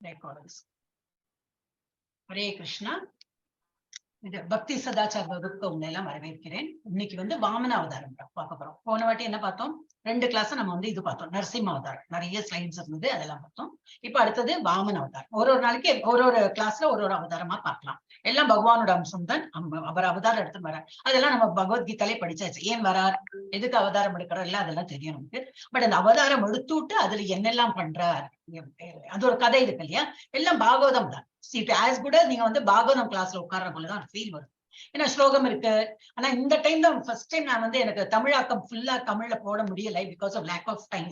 Records. Hare Krishna. இது பக்தி சதாச்சார வகுப்பு உங்களை எல்லாம் வரவேற்கிறேன். இன்னைக்கு வந்து வாமன அவதாரம் பார்க்க போறோம். போன வாட்டி என்ன பார்த்தோம்? ரெண்டு கிளாஸ் நம்ம வந்து இது பார்த்தோம், நரசிம்ம அவதாரம். நிறைய ஸ்லைட்ஸ் இருந்தது, அதெல்லாம் பார்த்தோம். இப்ப அடுத்தது வாமன அவதாரம். ஒரு ஒரு நாளைக்கு ஒரு ஒரு கிளாஸ்ல ஒரு ஒரு அவதாரமா பார்க்கலாம். எல்லாம் பகவானோட அம்சம் தான். அவர் அவதாரம் எடுத்து வர்றார். அதெல்லாம் நம்ம பகவத்கீதாலே படிச்சாச்சு. ஏன் வரார், எதுக்கு அவதாரம் எடுக்கிறார், எல்லாம் அதெல்லாம் தெரியும் நமக்கு. பட் அந்த அவதாரம் எடுத்துட்டு அதுல என்னெல்லாம் பண்றார், அது ஒரு கதை இருக்கு இல்லையா? எல்லாம் பாகவதம் தான். ஆஸ் குட் நீங்க வந்து பாகவதம் கிளாஸ்ல உட்கார்ற போலதான் ஃபீல் வரும். ஏன்னா ஸ்லோகம் இருக்கு. ஆனா இந்த டைம் தான் ஃபர்ஸ்ட் டைம் நான் வந்து எனக்கு தமிழாக்கம் ஃபுல்லா தமிழ்ல போட முடியல, because of lack of time.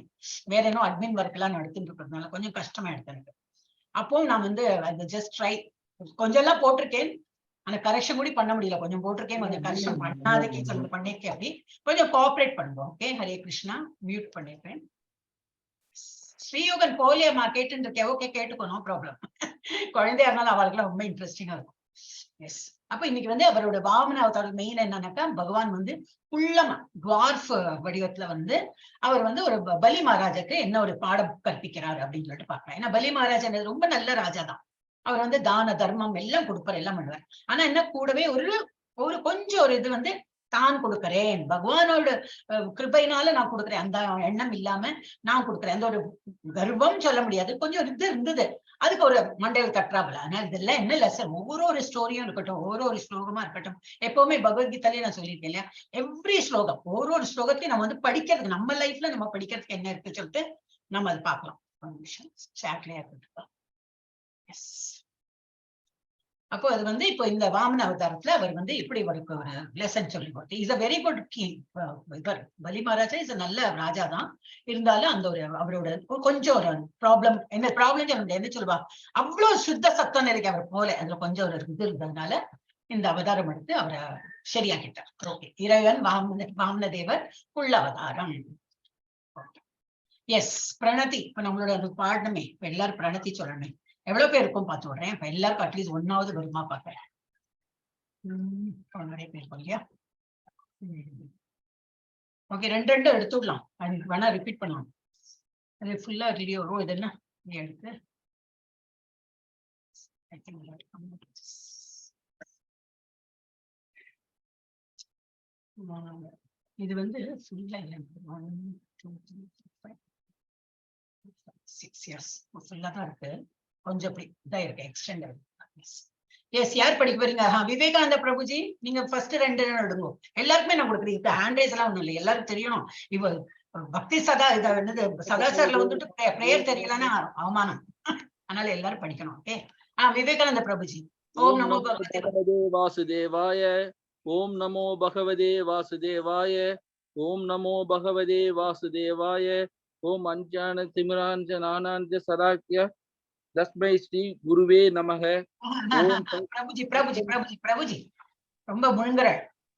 வேற என்ன அட்மின் ஒர்க் எல்லாம் நடத்திட்டு இருக்கிறதுனால கொஞ்சம் கஷ்டமா எடுத்து எனக்கு. அப்போ நான் வந்து அந்த ஜஸ்ட் ட்ரை கொஞ்சம் எல்லாம் போட்டிருக்கேன். ஆனா கரெக்ஷன் கூட பண்ண முடியல. கொஞ்சம் போட்டிருக்கேன், கொஞ்சம் கரெக்ஷன் பண்ணாதக்கே சொல்ல பண்ணிருக்கேன். அப்படி கொஞ்சம் கோஆபரேட் பண்ணுவோம். ஓகே, ஹரே கிருஷ்ணா. மியூட் பண்ணிருக்கேன். ஸ்ரீயோகன் போலியம்மா கேட்டுட்டு இருக்கேன். ஓகே, கேட்டுக்கோ, நோ ப்ராப்ளம். குழந்தையா இருந்தாலும் அவளுக்குலாம் ரொம்ப இன்ட்ரெஸ்டிங்கா இருக்கும். எஸ், அப்ப இன்னைக்கு வந்து அவரோட வாமன அவதாரம் மெயின் என்னன்னாக்கா, பகவான் வந்து குள்ளமா டுவார்ஃப் வடிவத்துல வந்து அவர் வந்து ஒரு பலி மகாராஜாக்கு என்ன ஒரு பாடம் கற்பிக்கிறார் அப்படின்னு சொல்லிட்டு பாக்கலாம். ஏன்னா பலி மகாராஜா ரொம்ப நல்ல ராஜா தான். அவர் வந்து தான தர்மம் எல்லாம் கொடுப்பார், எல்லாம் பண்ணுவார். ஆனா என்ன, கூடவே ஒரு ஒரு கொஞ்சம் ஒரு இது வந்து தான் கொடுக்கறேன், பகவானோட கிருபையினால நான் கொடுக்குறேன், அந்த எண்ணம் இல்லாம நான் கொடுக்குறேன், அந்த ஒரு கர்வம் சொல்ல முடியாது, கொஞ்சம் ஒரு இது இருந்தது. அதுக்கு ஒரு மண்டையில் தட்டுறாப்புல. அதனால இதெல்லாம் என்ன லெசன், ஒவ்வொரு ஒரு ஸ்டோரியும் இருக்கட்டும், ஒவ்வொரு ஒரு ஸ்லோகமா இருக்கட்டும், எப்பவுமே பகவத்கீதாலே நான் சொல்லியிருக்கேன் இல்லையா, எவ்ரி ஸ்லோகம், ஒரு ஒரு ஸ்லோகத்தையும் நம்ம வந்து படிக்கிறதுக்கு, நம்ம லைஃப்ல நம்ம படிக்கிறதுக்கு என்ன இருக்குன்னு சொல்லிட்டு நம்ம அதை பார்க்கலாம். ஒரு நிமிஷம், சாட்லயே இருக்கட்டும். எஸ், அப்போ அது வந்து இப்போ இந்த வாமன அவதாரத்துல அவர் வந்து இப்படி அவருக்கு ஒரு லெசன் சொல்லி கொடுத்து, is a very good king. இவர் பலி மகாராஜா is நல்ல ராஜா தான். இருந்தாலும் அந்த ஒரு அவரோட கொஞ்சம் ஒரு ப்ராப்ளம், என்ன ப்ராப்ளம் சொல்ல முடியாது, என்ன சொல்லுவா, அவ்வளவு சுத்த சத்தம் நிலைக்கு அவர் போல, அதுல கொஞ்சம் ஒரு இது இருந்ததுனால இந்த அவதாரம் எடுத்து அவரை சரியாக்கிட்டார். ஓகே, இறைவன் வாமன தேவர் குள்ள அவதாரம். எஸ், பிரணதி. இப்ப நம்மளோட அது பாடணுமே. இப்ப எல்லாரும் பிரணதி சொல்லணுமே. எவ்வளவு பேர் இருக்கும் பார்த்து விடுறேன். இப்ப எல்லாருக்கும் அட்லீஸ்ட் ஒன்னாவது வருமா பாக்குறேன். நிறைய பேர் இருக்கும் இல்லையா? ஓகே, ரெண்டு ரெண்டு எடுத்துடலாம். வேணா ரிப்பீட் பண்ணலாம். அது ஃபுல்லா ரெடி வரும். இது என்ன நீ எடுத்து I think we'll have to come up with this. இது வந்து ஃபுல்லா இல்லை. One, two, three, five, six. Yes, ஃபுல்லா தான் இருக்கு. கொஞ்சம் அப்படி இதா இருக்கு, எக்ஸ்டெண்ட். எஸ், யார் படிக்க போறீங்க? விவேகானந்த பிரபுஜி, நீங்க ஃபர்ஸ்ட் ரெண்டு எடுங்க. எல்லாருக்குமே நான் கொடுக்குறேன். இப்ப ஹேண்ட் ரைஸ் எல்லாம் ஒண்ணும் இல்லை, எல்லாருக்கும் தெரியணும். இவ பக்தி சதா இத என்னது சதாச்சாரில வந்துட்டு பிரேயர் தெரியலன்னா அவமானம். அதனால எல்லாரும் படிக்கணும். ஓகே, விவேகானந்த பிரபுஜி. ஓம் நமோ பகவதே வாசுதேவாய. ஓம் நமோ பகவதே வாசுதேவாய. ஓம் நமோ பகவதே வாசுதேவாய. ஓம் அஞ்ஞான திமிராஞ்ச நானாஞ்ச சதாக்கிய தஸ்மை ஸ்ரீ குருவே நமக. பிரபுஜி, பிரபுஜி, பிரபுஜி, பிரபுஜி, ரொம்ப முழுங்குற.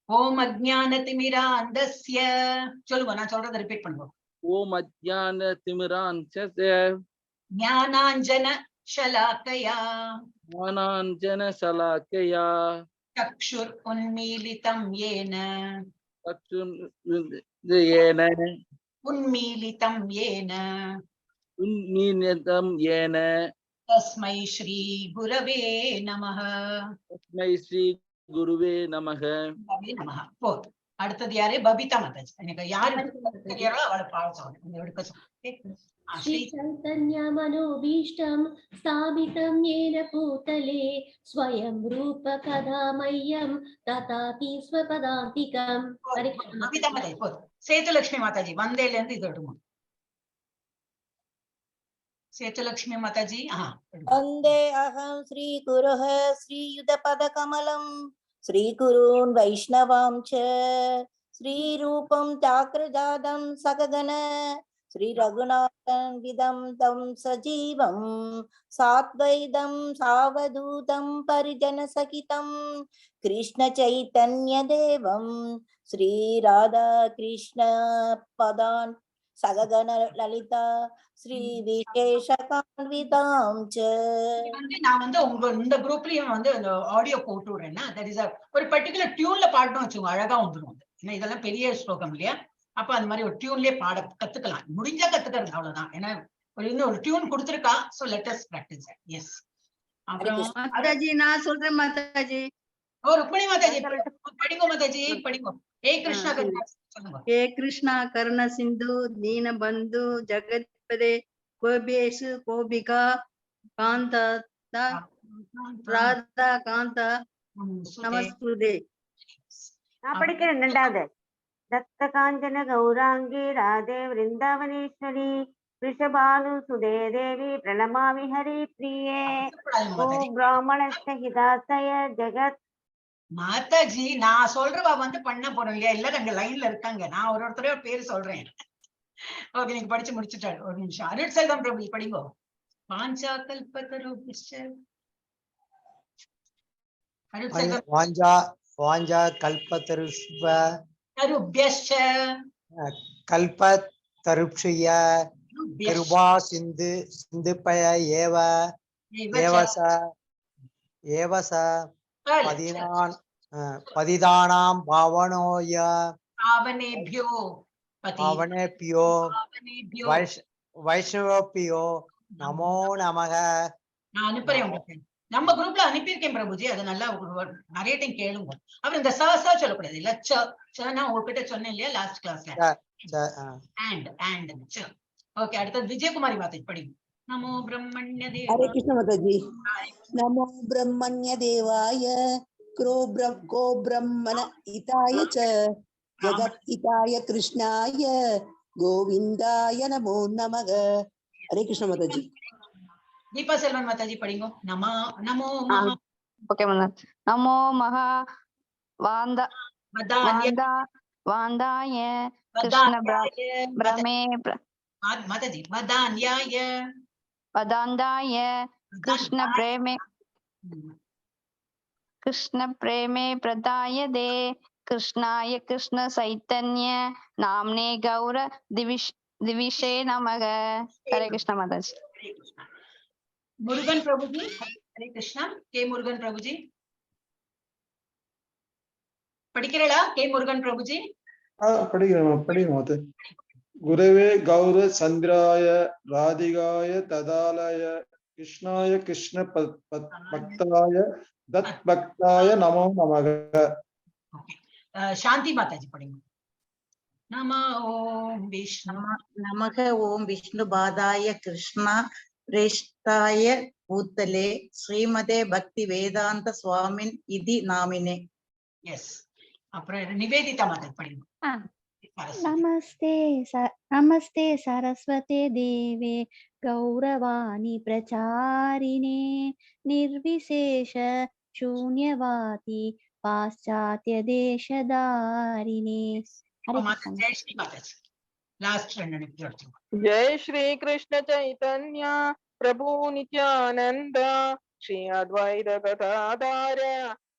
ஓம் அஜ்ஞான திமிராந்தஸ்ய சொல்லுங்க, நான் சொல்றதை ரிப்பீட் பண்ணுவோம். ஓம் அஜ்ஞான திமிராஞ்சஸ்ய ஞானாஞ்சன ஷலாக்கயா ஞானாஞ்சன சலாக்கயா சக்ஷுர் உன்மீலிதம் ஏன ஏன உன்மீலிதம் ஏன உன்மீலிதம் ஏன தஸ்மை ஸ்ரீ குரவே நமஹ. தஸ்மை ஸ்ரீ குருவே நமக. நமஹ. போதும். அடுத்தது யாரு? பபிதா மாதாஜி. எனக்கு யாரு தெரியாரோ அவளை பாட சொல்லணும், எடுக்க சொல்லணும். ஸ்ரீ சைதன்ய மனோபீஷ்டம் ஸ்தாபிதம் ஏன பூதலே ஸ்வயம் ரூப கதா மய்யம் ததாபி ஸ்வபதாந்திகம். பபிதா மாதாஜி போதும். சேதுலட்சுமி மாதாஜி, வந்தேல இருந்து இது எடுங்க. சேதுலட்சுமி மாதாஜி. வந்தே அகம் ஸ்ரீ குருஹ ஸ்ரீயுத பத கமலம் ஸ்ரீ குரூன் வைஷ்ணவாம் ச ஸ்ரீரூபம் சாக்ரஜாதம் சககன ஸ்ரீ ரகுநாதன் விதம் தம் சஜீவம் சாத்வைதம் சாவதூதம் பரிஜன சகிதம் கிருஷ்ண சைத்தன்ய தேவம் ஸ்ரீ ராதா கிருஷ்ண பதான் சககன லலிதா ஸ்ரீ விசேஷகான்விதாம் ச. வந்து நான் வந்து உங்க இந்த குரூப்லயும் வந்து அந்த ஆடியோ போட்டு விடுறேன்னா, that is ஒரு பர்டிகுலர் டியூன்ல பாடணும் வச்சுக்கோங்க, அழகா வந்துடும். ஏன்னா இதெல்லாம் பெரிய ஸ்லோகம் இல்லையா? அப்ப அந்த மாதிரி ஒரு டியூன்லயே பாட கத்துக்கலாம். முடிஞ்சா கத்துக்கிறது, அவ்வளவுதான். ஏன்னா ஒரு இன்னும் ஒரு டியூன் கொடுத்துருக்கா. So let us practice. Yes. அப்புறம் மாதாஜி, நான் சொல்றேன் மாதாஜி. ஓ, ருக்மிணி மாதாஜி, படிங்கோ மாதாஜி, படிங்கோ. ஏ கிருஷ்ணா கருணா சொல்லுங்க. ஹே கிருஷ்ணா கருண சிந்து தீனபந்து ஜெகத்பதே கோபேஷு கோபிகா காந்தா ராதா காந்தா நமஸ்துதே. நான் படிக்கிறேன் ரெண்டாவது. தத்த காஞ்சன கௌராங்கி ராதே விருந்தாவனேஸ்வரி ரிஷபானு சுதே தேவி பிரணமாமி ஹரி பிரியே. ஓ பிராமணஸ்ய ஹிதாசய ஜெகத். மாதாஜி, நான் சொல்றவா வந்து பண்ண போறோம் இல்லையா? எல்லாரும் அங்க லைன்ல இருக்காங்க. நான் ஒரு ஒருத்தரையோ பேரு சொல்றேன். ஓகே, நீங்க படிச்சு முடிச்சுட்டாரு. ஒரு நிமிஷம். அருட் செல்வம் பிரபு, படிங்கோ. வாஞ்சா கல்பதருபிஷ்ச. அருட் செல்வம். வாஞ்சா வாஞ்சா கல்பதருஷ்வ தருபியஷ்ச. கல்ப தருப்ஷிய கிருபா சிந்து சிந்துபய ஏவ ஏவச ஏவச பதினான் பதிதானாம் பாவனோய பாவனேபியோ பதி பாவனேபியோ பாவனேபியோ வைஷ் வைஷ்ணவபியோ நமோ நமக. நான் அனுப்புறேன் உங்களுக்கு. நம்ம குரூப்ல அனுப்பியிருக்கேன் பிரபுஜி. அது நல்லா நிறைய டைம் கேளுங்க. அப்புறம் இந்த ச ச சொல்லக்கூடாது இல்ல, ச ச. நான் உங்ககிட்ட சொன்னேன் இல்லையா லாஸ்ட் கிளாஸ்ல? அண்ட் அண்ட் ச. ஓகே, அடுத்தது விஜயகுமாரி மாதாஜி படிங்க. நமோ பிரம்மண்ய ஹரே தேவ கிருஷ்ண மாதாஜி. நமோ பிரம்மண்ய தேவாய क्रो को ब्रह्मण हिताय च जगत् கிருஷ்ணாய கோவிந்தாய நமோ நமக. ஹரே கிருஷ்ண மாதாஜி. தீபா செல்வன் மாதாஜி படிங்க. நம நமோ மகா. Okay ma'am. நமோ மகா வாந்த வதான்ய வாந்தா வாந்தாய கிருஷ்ண வதான்யாய பிரமே மாதாஜி, வதான்யாய வதாந்தாய கிருஷ்ண பிரேமே கிருஷ்ண பிரேமே பிரதாய தே கிருஷ்ணாய கிருஷ்ண சைத்தன்ய நாம்னே கௌர திவிஷ் திவிஷே நமக. ஹரே கிருஷ்ண மாதாஜி. ஹரே கிருஷ்ணா. முருகன் பிரபுஜி, ஹரே கிருஷ்ணா. கே முருகன் பிரபுஜி படிக்கிறீங்களா? கே முருகன் பிரபுஜி. படிக்கிறேன் படிக்கிறேன் மாத்து. குரவே கௌர சந்திராய ராதிகாய ததாலய கிருஷ்ணாய கிருஷ்ண பக்தாய தத் பக்தாய நமோ நமக. ஓகே, சாந்தி மாதாஜி படிங்க. நம ஓம் விஷ்ணு நமக ஓம் விஷ்ணு பாதாய கிருஷ்ணா பிரேஷ்டாய பூத்தலே ஸ்ரீமதே பக்தி வேதாந்த சுவாமின் இதி நாமினே. எஸ். அப்புறம் நிவேதிதா மாதாஜி படிங்க. சரஸ்வதி. नमस्ते नमस्ते सरस्वते देवे गौरवाणी प्रचारिणे निर्विशेष शून्यवादी पाश्चात्यदेशधारिणे. இப்ப ஹரே மாதா கிருஷ்ணா. ஜெயஸ்ரீ மாதாஜி லாஸ்ட் ரெண்டு நிமிஷம் எடுத்துக்கோங்க. जय श्री कृष्ण चैतन्य प्रभु नित्यानंद श्री अद्वैत गदाधर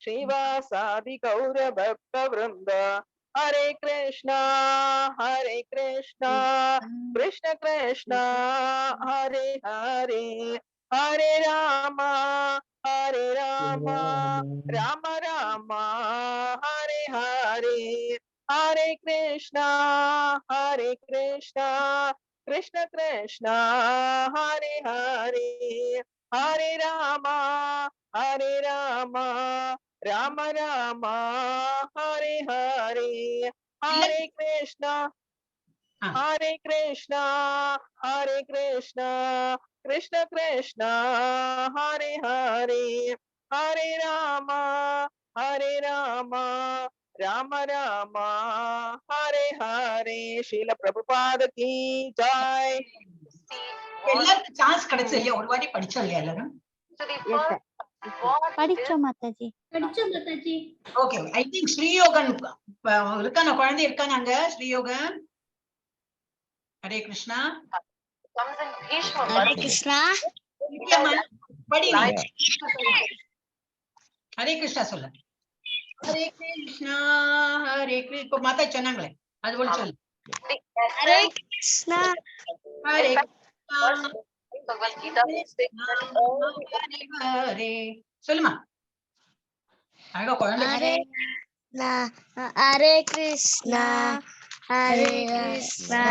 श्रीवासादि गौर भक्त वृंद. हरे कृष्णा हरे कृष्णा कृष्ण कृष्णा हरे हरे हरे राम हरे राम राम राम हरे हरे हरे कृष्णा हरे कृष्णा कृष्ण कृष्णा हरे हरे हरे राम हरे राम राम राम हरे हरे हरे कृष्णा हरे कृष्णा हरे कृष्णा कृष्ण कृष्णा हरे हरे हरे राम हरे राम राम राम हरे हरे. श्रील प्रभुपाद की जय. எல்லாருக்கும் சான்ஸ் கிடைச்சது இல்லையா? ஒரு வாட்டி படிச்சோம் இல்லையா எல்லாரும்? படிச்சோம் மாதாஜி. படிச்சோம் மாதாஜி. ஓகே, I think ஸ்ரீயோகன் இருக்கான? குழந்தை இருக்கானாங்க? ஸ்ரீயோகன், ஹரே கிருஷ்ணா. ஹரே கிருஷ்ணா. நித்யம்மா, படி நீ. ஹரே கிருஷ்ணா சொல்லு. ஹரே கிருஷ்ணா ஹரே கிருஷ்ணா. இப்ப மாதா சொன்னாங்களே, அது போல சொல்லு. ஹரே கிருஷ்ணா. ஹரே கிருஷ்ணா ஹரே ஹரே. சொல்லுமா அழகா குழந்தை. ஹரே கிருஷ்ணா ஹரே கிருஷ்ணா ஹரே கிருஷ்ணா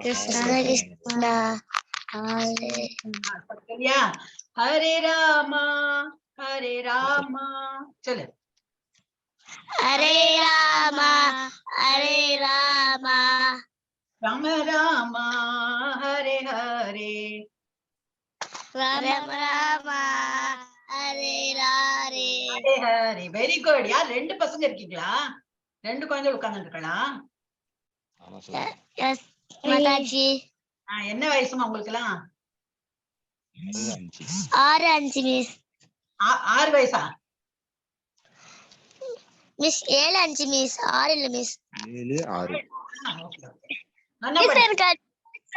கிருஷ்ண கிருஷ்ணா இல்லையா? ஹரே ராமா ஹரே ராமா சொல்லு. ஹரே ராமா ஹரே ராமா ராம ராமா ஹரே ஹரே. ராம ராமா ஹரே ஹரே. ஹரே ஹரே. Very good. யார் ரெண்டு பசங்க இருக்கீங்களா? ரெண்டு குழந்தை உட்கார்ந்து இருக்கலாம். எஸ் மாதாஜி. என்ன வயசுமா உங்களுக்கு எல்லாம்? 6 5 மிஸ். 6 வயசா? மிஸ் 7 5 மிஸ், 6 இல்ல மிஸ். 7 6. Okay okay. நல்லா மிஸ் படி. எனக்கு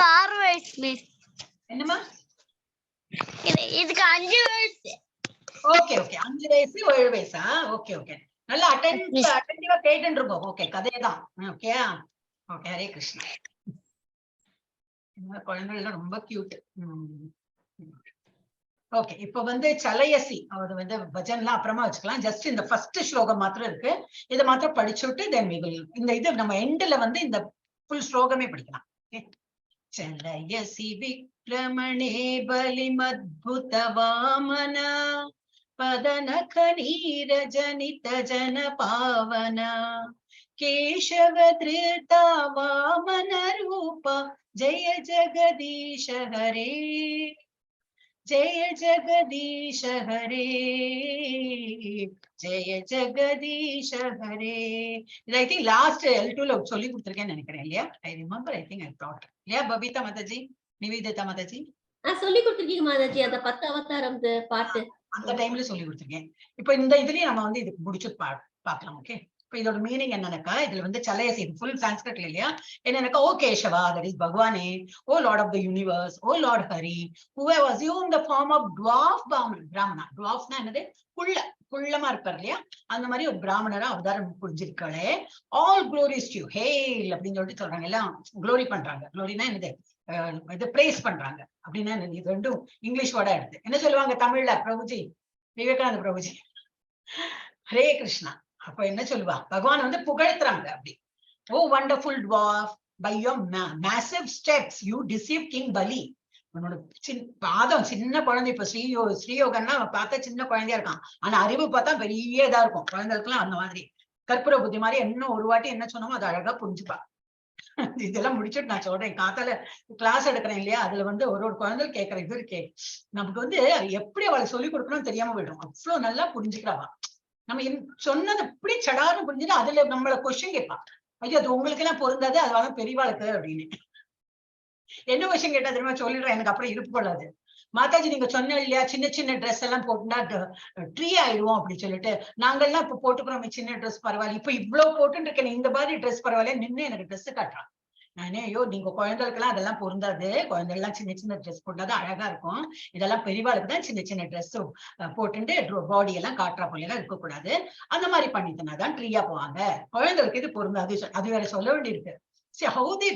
6 வயசு மிஸ். என்னம்மா? இதுக்கு 5 வயசு. ஓகே ஓகே, 5 வயசு 7 வயசா? ஓகே ஓகே, நல்லா அட்டென்டிவா கேட்டுட்டு இருக்கோம். ஓகே, கதையதான். Okay okay, Hare Krishna. குழந்தைகள் எல்லாம் ரொம்ப கியூட். ஓகே, இப்ப வந்து சலயசி அவர் வந்து பஜன்லாம் அப்புறமா வச்சுக்கலாம். ஜஸ்ட் இந்த ஃபர்ஸ்ட் ஸ்லோகம் மாத்திரம் இருக்கு, இதை மாத்திரம் படிச்சுட்டு then we will இந்த இது நம்ம எண்ட்ல வந்து இந்த ஃபுல் ஸ்லோகமே படிக்கலாம். ஓகே, சலயசி விக்ரமணே பலிமத்புத வாமன பதனக நீரஜனித ஜன பாவன கேசவ திருதா வாமன ரூபா ஜெய ஜெகதீஷ ஹரே ஜெய ஜெகதீஷ ஹரே ஜெய ஜெகதீஷ ஹரே. இது I think last L2ல சொல்லி கொடுத்திருக்கேன்னு நினைக்கிறேன் இல்லையா? I remember, I think I taught இல்லையா? பபிதா மாதாஜி, நிவேதிதா மாதாஜி சொல்லி கொடுத்திருக்கீங்க மாதாஜி, அந்த 10 அவதாரம் பாட்டு அந்த டைம்ல சொல்லி கொடுத்திருக்கேன். இப்ப இந்த இதுலயும் நம்ம வந்து இதுக்கு முடிச்சு பாக்கலாம். ஓகே, இப்ப இதோட மீனிங் என்னன்னாக்கா, இதுல வந்து சலயசி ஃபுல் சான்ஸ்கிரிட்ல இல்லையா, என்னன்னாக்கா, ஓ கேசவா, that is பகவானே, O lord of the universe, O lord Hari, who have assumed the form of dwarf Brahmana. டுவார்ஃப்னா என்னது? குள்ளமா இருப்பார் இல்லையா, அந்த மாதிரி ஒரு பிராமணரா அவதாரம் புரிஞ்சிருக்காளே. ஆல் குளோரிஸ் டு ஹேல் அப்படின்னு சொல்லிட்டு சொல்றாங்க, எல்லாம் குளோரி பண்றாங்க. குளோரினா என்னது? இது பிரேஸ் பண்றாங்க அப்படின்னா என்னது? இது ரெண்டும் இங்கிலீஷ் வேர்டா எடுத்து என்ன சொல்லுவாங்க தமிழ்ல? பிரபுஜி, விவேகானந்த பிரபுஜி, ஹரே கிருஷ்ணா. அப்ப என்ன சொல்லுவா? பகவான் வந்து புகழ்த்துறாங்க அப்படி. O wonderful dwarf, by your massive steps you deceive king Bali. உன்னோட பாதம் சின்ன குழந்தை, இப்ப ஸ்ரீயோகன்னா அவன் பார்த்தா சின்ன குழந்தையா இருக்கான், ஆனா அறிவு பார்த்தா பெரிய இதா இருக்கும் குழந்தைகளுக்கெல்லாம். அந்த மாதிரி கற்பூர புத்தி மாதிரி என்ன ஒரு வாட்டி என்ன சொன்னோமோ அதை அழகா புரிஞ்சுப்பா. இதெல்லாம் முடிச்சுட்டு நான் சொல்றேன், காத்தால கிளாஸ் எடுக்கிறேன் இல்லையா, அதுல வந்து ஒரு ஒரு குழந்தை கேட்கற இது இருக்கே, நமக்கு வந்து எப்படி அவளை சொல்லிக் கொடுக்கணும்னு தெரியாம போயிடும். அவ்வளவு நல்லா புரிஞ்சுக்கிறாவா. நம்ம சொன்னது எப்படி சடார்னு புரிஞ்சுட்டு அதுல நம்மளை கொஸ்டின் கேட்பா. ஐயோ அது உங்களுக்கு எல்லாம் பொருந்தாது, அது வாங்க பெரியவாளுக்கு அப்படின்னு. என்ன கொஸ்டின் கேட்டா தெரியுமா சொல்லிடுறேன், எனக்கு அப்புறம் இருப்பு கொள்ளாது. மாதாஜி நீங்க சொன்ன இல்லையா சின்ன சின்ன ட்ரெஸ் எல்லாம் போட்டுட்டா ட்ரீ ஆயிடுவோம் அப்படின்னு சொல்லிட்டு, நாங்கெல்லாம் இப்ப போட்டுக்கிறோமே சின்ன ட்ரெஸ் பரவாயில்ல, இப்ப இவ்வளவு போட்டுட்டு இருக்கேன் இந்த மாதிரி ட்ரெஸ் பரவாயில்ல நின்னு எனக்கு ட்ரெஸ் காட்டுறான். நானே ஐயோ நீங்க குழந்தைகளுக்கெல்லாம் அதெல்லாம் பொருந்தாது, குழந்தைகள்லாம் சின்ன சின்ன ட்ரெஸ் போட்டாதான் அழகா இருக்கும், இதெல்லாம் பெரியவாளுக்கு தான் சின்ன சின்ன ட்ரெஸ் போட்டுட்டு பாடி எல்லாம் காட்டுற போல எல்லாம் இருக்கக்கூடாது, அந்த மாதிரி பண்ணிட்டனாதான் ட்ரீயா போவாங்க, குழந்தைகளுக்கு இது பொருந்தாது. அது வேற சொல்ல வேண்டியிருக்கு. சரி, how they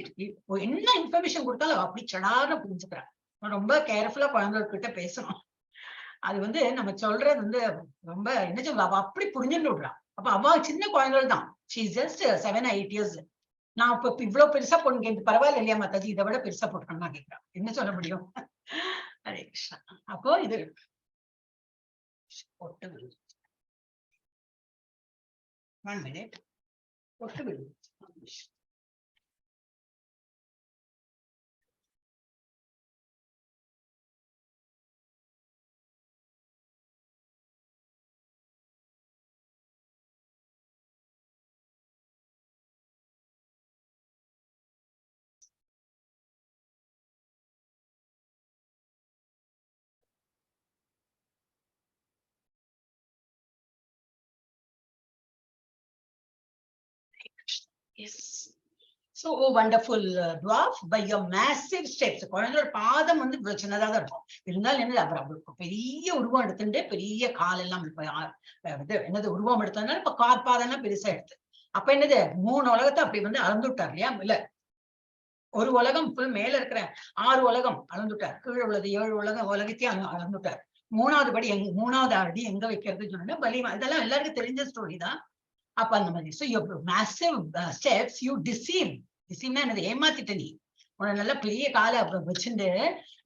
என்ன இன்ஃபர்மேஷன் கொடுத்தாலும் அப்படி சடார்னு புரிஞ்சுக்கிறான். ரொம்ப கேர்ஃபுல்லா குழந்தைகிட்ட பேசணும். அது வந்து நம்ம சொல்றது வந்து ரொம்ப என்ன சொல்லுவா, அவ அப்படி புரிஞ்சுட்டு விடுறா. அப்ப அவ சின்ன குழந்தைகள் தான், she just 7 or 8 years. நான் இப்ப இவ்வளவு பெருசா பொண்ணு கேட்டு பரவாயில்ல இல்லையா மாதாஜி, இதை விட பெருசா போட்டுக்கணும்னா கேட்கிறான், என்ன சொல்ல முடியும்? ஹரே கிருஷ்ணா. அப்போ இது ஒட்டு விழுது. 1 minute. ஒட்டு விழுது. Yes. So, oh wonderful dwarf, by your massive steps. குழந்தையோட பாதம் வந்து இவ்வளவு சின்னதா தான் இருக்கும், இருந்தாலும் என்னது அப்புறம் அவருக்கு பெரிய உருவம் எடுத்துட்டு பெரிய காலெல்லாம் இப்ப, இது என்னது உருவம் எடுத்ததுனால இப்ப கால் பாதம்லாம் பெருசா எடுத்து, அப்ப என்னது 3 உலகத்தை அப்படி வந்து அளந்து விட்டார் இல்லையா? இல்ல ஒரு உலகம் ஃபுல் மேல இருக்கிற 6 உலகம் அளந்துட்டார், கீழே உள்ளது 7 உலகம் உலகத்தையும் அளந்துட்டார். மூணாவது படி மூணாவது அடி எங்க வைக்கிறதுன்னு சொன்னா பலி, இதெல்லாம் எல்லாருக்கும் தெரிஞ்ச ஸ்டோரி தான். அப்ப அந்த மாதிரி so your massive steps you deceive, டிசீவ்னா என்னது? ஏமாத்திட்ட நீ. உன்னை நல்ல பெரிய காலை வச்சிருந்து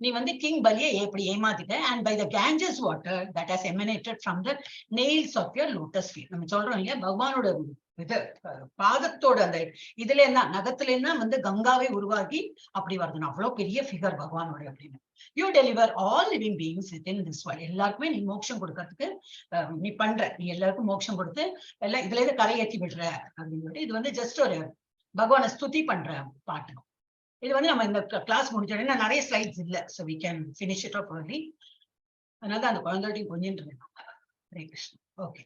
நீ வந்து கிங் பலியை எப்படி ஏமாத்திட்ட. And by the Ganges water that has emanated from the nails of your lotus feet. நம்ம சொல்றோம் இல்லையா, பகவானோட இது பாதத்தோட அந்த இதுல என்ன நகத்துல என்ன வந்து கங்காவை உருவாக்கி அப்படி வருது. அவ்வளவு பெரிய ஃபிகர் பகவானோட அப்படின்னு. You deliver all living beings within this world. எல்லாருக்குமே நீ மோட்சம் கொடுக்கறதுக்கு நீ பண்ற, நீ எல்லாருக்கும் மோட்சம் கொடுத்து எல்லாம் இதுல இருந்து கரையேற்றி விடுற அப்படின்னு சொல்லிட்டு இது வந்து ஜஸ்ட் ஒரு பகவானை ஸ்துதி பண்ற பாட்டு. இது வந்து நம்ம இந்த கிளாஸ் முடிஞ்ச உடனே நிறைய ஸ்லைட்ஸ் இல்ல, so we can finish it off early. அதனால அந்த குழந்தைகிட்டையும் கொஞ்சம் இருக்கேன். ஹரே கிருஷ்ணா. ஓகே,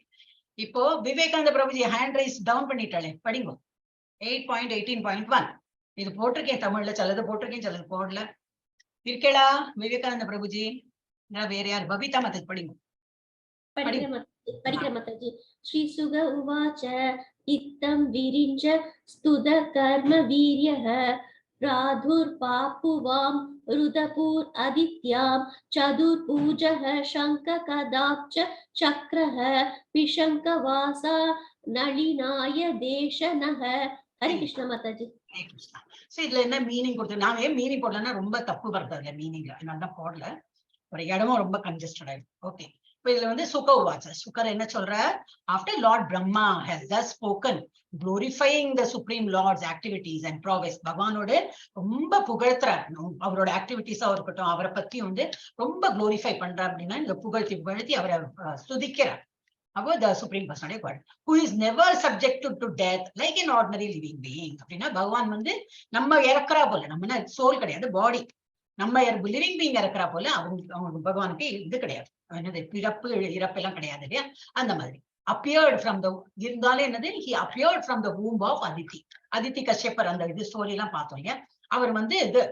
இப்போ Vivekananda Prabhuji hand raise down பண்ணிட்டாளே, படிங்கோ. 8.18.1 இது போட்டிருக்கேன் தமிழ்ல, சிலது போட்டிருக்கேன் சிலது போடல. இருக்கேளா விவேகானந்த பிரபுஜி? இல்ல வேற யார்? பபிதா மாதாஜி படிங்க. படிக்கிறேன் மாதாஜி, படிக்கிறேன் மாதாஜி. ஸ்ரீ சுக உவாச்ச இத்தம் விரிஞ்ச ஸ்துத கர்ம வீரியः பிராதுர்பாப்புவாம் ருதபூர் அதித்யாம் சதுர்பூஜः சங்க கதாப்ச சக்ரः பிஷங்கவாசா நளினாய தேசனः. ஹரே கிருஷ்ணா மாதாஜி. ஹரே கிருஷ்ணா. சோ இதுல என்ன மீனிங் கொடுத்து, நான் ஏன் மீனிங் போடலன்னா ரொம்ப தப்பு வருது அதுல மீனிங்ல, அதனால தான் போடல. ஒரு இடமும் ரொம்ப கன்ஜஸ்டட் ஆயிடும். ஓகே, இப்ப இதுல வந்து சுக உவாச்ச, சுகர் என்ன சொல்ற? After Lord Brahma has thus spoken glorifying the supreme lord's activities and prowess, பகவானோட ரொம்ப புகழ்த்துறார். அவரோட ஆக்டிவிட்டிஸா இருக்கட்டும், அவரை பத்தி வந்து ரொம்ப குளோரிஃபை பண்றார். அப்படின்னா இந்த புகழ்த்தி புகழ்த்தி அவரை ஸ்துதிக்கிறார். அப்போ the supreme personality of God who is never subjected to death like an ordinary living being. அப்படின்னா பகவான் வந்து நம்ம இறக்குறா போல, நம்ம சோல் கிடையாது, பாடி, நம்ம லிவிங் பீயிங் இறக்குறா போல அவங்க அவங்க பகவானுக்கு இது கிடையாது, என்னது பிறப்பு இறப்பு எல்லாம் கிடையாது இல்லையா? அந்த மாதிரி அப்பியர்ட் ஃப்ரம் the இருந்தாலும் என்னது, he appeared from the womb of Aditi. Aditi கஷ்யப்பர் அந்த இது ஸ்டோரி எல்லாம் பார்த்தோம் இல்லையா? அவர் வந்து இது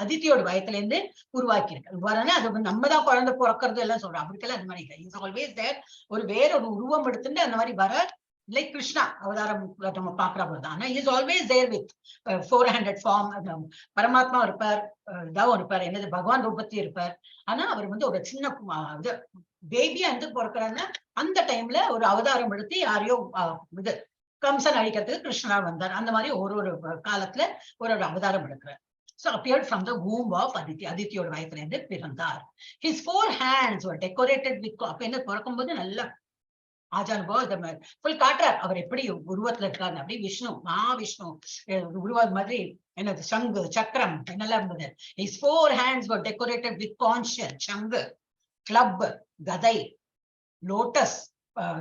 அதித்தியோட வயத்துல இருந்து உருவாக்கி இருக்காரு. வரனா அது வந்து நம்ம தான் குழந்தை பிறக்கிறது எல்லாம் சொல்றோம், அவருக்கெல்லாம் அது மாதிரி இல்லை. Is always there. ஒரு வேற ஒரு உருவம் எடுத்துட்டு அந்த மாதிரி வர, லைக் கிருஷ்ணா அவதாரம் நம்ம பாக்குற போது. ஆனா is always there with 400 form. பரமாத்மா இருப்பார், இதாவும் இருப்பார், என்னது பகவான் ரூபத்தையும் இருப்பார். ஆனா அவர் வந்து ஒரு சின்ன இது பேபியா இருந்து பிறக்கிறாருன்னா அந்த டைம்ல ஒரு அவதாரம் எடுத்து யாரையோ இது கம்சன் அழிக்கிறதுக்கு கிருஷ்ணா வந்தார். அந்த மாதிரி ஒரு ஒரு காலத்துல ஒரு ஒரு அவதாரம் எடுக்கிறார். So appeared from the womb of Aditi. அதித்தியோட வயத்துல இருந்து பிறந்தார். His four hands were decorated with, அப்ப என்ன பிறக்கும்போது நல்ல ஆஜானுபவம் ஃபுல் காட்டுறார். அவர் எப்படி உருவத்துல இருக்காரு அப்படி விஷ்ணு மகாவிஷ்ணு உருவ மாதிரி என்னது சங்கு சக்கரம் என்னெல்லாம் இருந்தது. His four hands were decorated with conch shell, சங்கு, கிளப், கதை, லோட்டஸ்,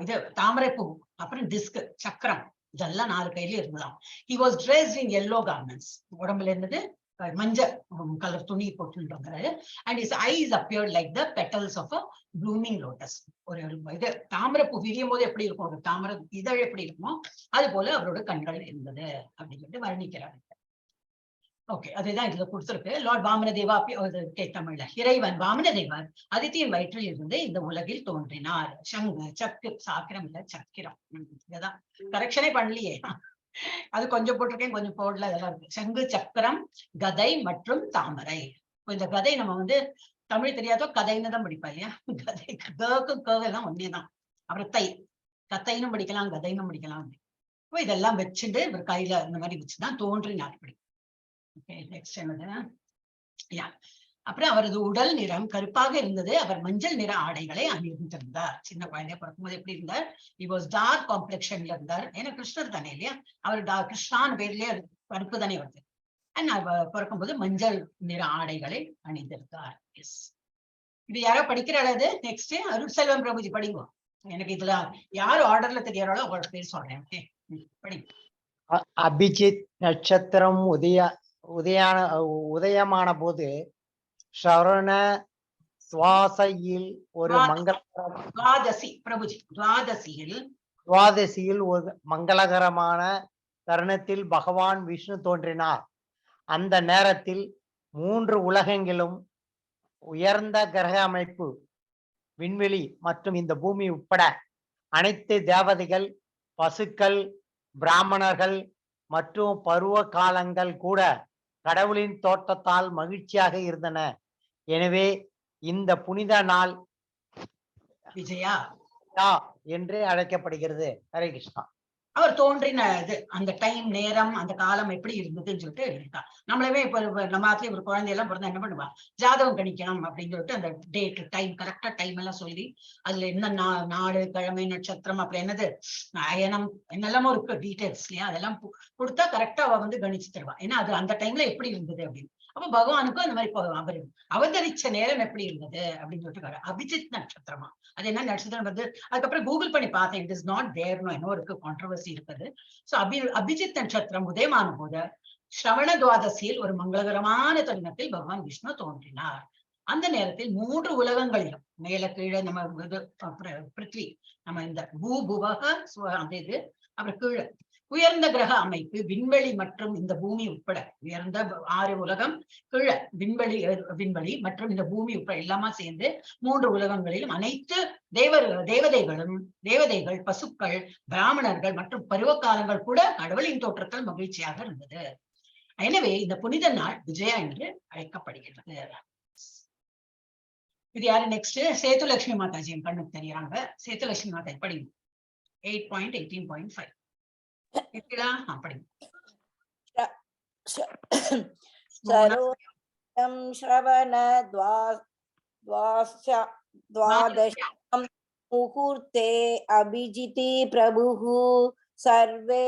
இது தாமரைப்பூ, அப்புறம் டிஸ்க், சக்கரம், இதெல்லாம் நாலு கையில இருந்ததாம். He was dressed in yellow garments. உடம்புல இருந்தது மஞ்சள் கலர் துணி போட்டுருந்தாரு. And his eyes appeared like the petals of a blooming lotus. ஒரு இது தாமரைப்பூ விரியும் போது எப்படி இருக்கும், ஒரு தாமரை இதழ் எப்படி இருக்குமோ அது போல அவரோட கண்கள் இருந்தது அப்படின்னு சொல்லிட்டு வர்ணிக்கிறார். ஓகே, அதுதான் இதுல கொடுத்திருக்கு. லார்ட் வாமனதேவா தமிழ்ல இறைவன் வாமனதேவர் அதித்தியின் வயிற்றில் இருந்து இந்த உலகில் தோன்றினார். சங்கு சக்கு சாக்கிரம் இல்ல சக்கிரம், இதுதான் கரெக்ஷனே பண்ணலையே, அது கொஞ்சம் போட்டிருக்கேன் கொஞ்சம் போடல, அதெல்லாம் இருக்கு. சங்கு சக்கரம் கதை மற்றும் தாமரை. இந்த கதை நம்ம வந்து தமிழ் தெரியாதோ கதைன்னு தான் படிப்பா இல்லையா? கதை கேக்கு கேவெல்லாம் ஒன்னே தான். அப்புறம் தை கத்தைன்னு படிக்கலாம் கதைன்னு படிக்கலாம். இப்போ இதெல்லாம் வச்சுட்டு இவர் கையில இந்த மாதிரி வச்சுதான் தோன்றினார் இப்படி. ஓகே, நெக்ஸ்ட் என்னது? யா, அப்புறம் அவரது உடல் நிறம் கருப்பாக இருந்தது. அவர் மஞ்சள் நிற ஆடைகளை அணிந்திருந்தார். சின்ன குழந்தைய பிறக்கும்போது எப்படி இருந்தார்? He was dark காம்ப்ளெக்ஷன்ல இருந்தார். ஏன்னா கிருஷ்ணர் தானே இல்லையா? அவர் கிருஷ்ணான் பேர்லயே அது கருப்பு தானே வருது. அண்ட் அவர் பிறக்கும்போது மஞ்சள் நிற ஆடைகளை அணிந்திருந்தார். எஸ், இது யாரோ படிக்கிறாள். அது நெக்ஸ்ட் அருட்செல்வம் பிரபுஜி படிங்கோ. எனக்கு இதுல யாரு ஆர்டர்ல தெரியறாளோ அவளோட பேர் சொல்றேன். ஓகே, படி. அபிஜித் நட்சத்திரம் உதயான உதயமான போது சரண சுவாசையில் ஒரு மங்கள துவாதசி பிரபுஜி, துவாதசியில் துவாதசியில் ஒரு மங்களகரமான தருணத்தில் பகவான் விஷ்ணு தோன்றினார். அந்த நேரத்தில் மூன்று உலகங்களும் உயர்ந்த கிரக அமைப்பு, விண்வெளி மற்றும் இந்த பூமி உட்பட அனைத்து தேவதைகள், பசுக்கள், பிராமணர்கள் மற்றும் பருவ காலங்கள் கூட கடவுளின் தோற்றத்தால் மகிழ்ச்சியாக இருந்தன. எனவே இந்த புனித நாள் விஜயா என்று அழைக்கப்படுகிறது. ஹரே கிருஷ்ணா. அவர் தோன்றின இது, அந்த டைம், நேரம், அந்த காலம் எப்படி இருந்ததுன்னு சொல்லிட்டு இருக்கா. நம்மளவே இப்ப நம்ம ஆத்துல ஒரு குழந்தையெல்லாம் பிறந்தா என்ன பண்ணுவா? ஜாதகம் கணிக்கணும் அப்படின்னு சொல்லிட்டு அந்த டேட், டைம், கரெக்டா டைம் எல்லாம் சொல்லி, அதுல என்ன நாடு, கிழமை, நட்சத்திரம், அப்புறம் என்னது அயனம், என்னெல்லாமோ இருக்கு டீடைல்ஸ் இல்லையா? அதெல்லாம் கொடுத்தா கரெக்டா அவ வந்து கணிச்சு தருவா. ஏன்னா அது அந்த டைம்ல எப்படி இருந்தது அப்படின்னு. அப்ப பகவானுக்கும் அந்த மாதிரி அவர் அவதரிச்ச நேரம் எப்படி இருந்தது அப்படின்னு சொல்லிட்டு அபிஜித் நட்சத்திரமா, அது என்ன நட்சத்திரம் வந்து அதுக்கப்புறம் கூகுள் பண்ணி பார்த்தேன். It is not தேர்னோ என்னோ இருக்கு, கான்ட்ரவர்சி இருக்குது. சோ அபிஜித் நட்சத்திரம் உதயமான போது ஸ்ரவண துவாதசியில் ஒரு மங்களகரமான தருணத்தில் பகவான் விஷ்ணு தோன்றினார். அந்த நேரத்தில் மூன்று உலகங்களிலும் மேல கீழே நம்ம இது, பிருத்வி, நம்ம இந்த பூ புவக அந்த இது, அப்புறம் கீழே உயர்ந்த கிரக அமைப்பு, விண்வெளி மற்றும் இந்த பூமி உட்பட உயர்ந்த 6 உலகம், கீழே விண்வெளி, விண்வெளி மற்றும் இந்த பூமி உட்பட எல்லாமா சேர்ந்து மூன்று உலகங்களிலும் அனைத்து தேவதைகளும், தேவதைகள், பசுக்கள், பிராமணர்கள் மற்றும் பருவகாலங்கள் கூட கடவுளின் தோற்றத்தால் மகிழ்ச்சியாக இருந்தது. எனவே இந்த புனித நாள் விஜயா என்று அழைக்கப்படுகிறது. இது யாரு நெக்ஸ்ட்? சேதுலட்சுமி மாதாஜி என் கண்ணுக்கு தெரியாங்க. சேதுலட்சுமி மாதாஜி படிங்க. 8.18.5 இருக்கீங்களா? படிங்க. சரோஜம் ஸ்ரவண துவாதசம் முகூர்த்தே அபிஜிதி பிரபுः survey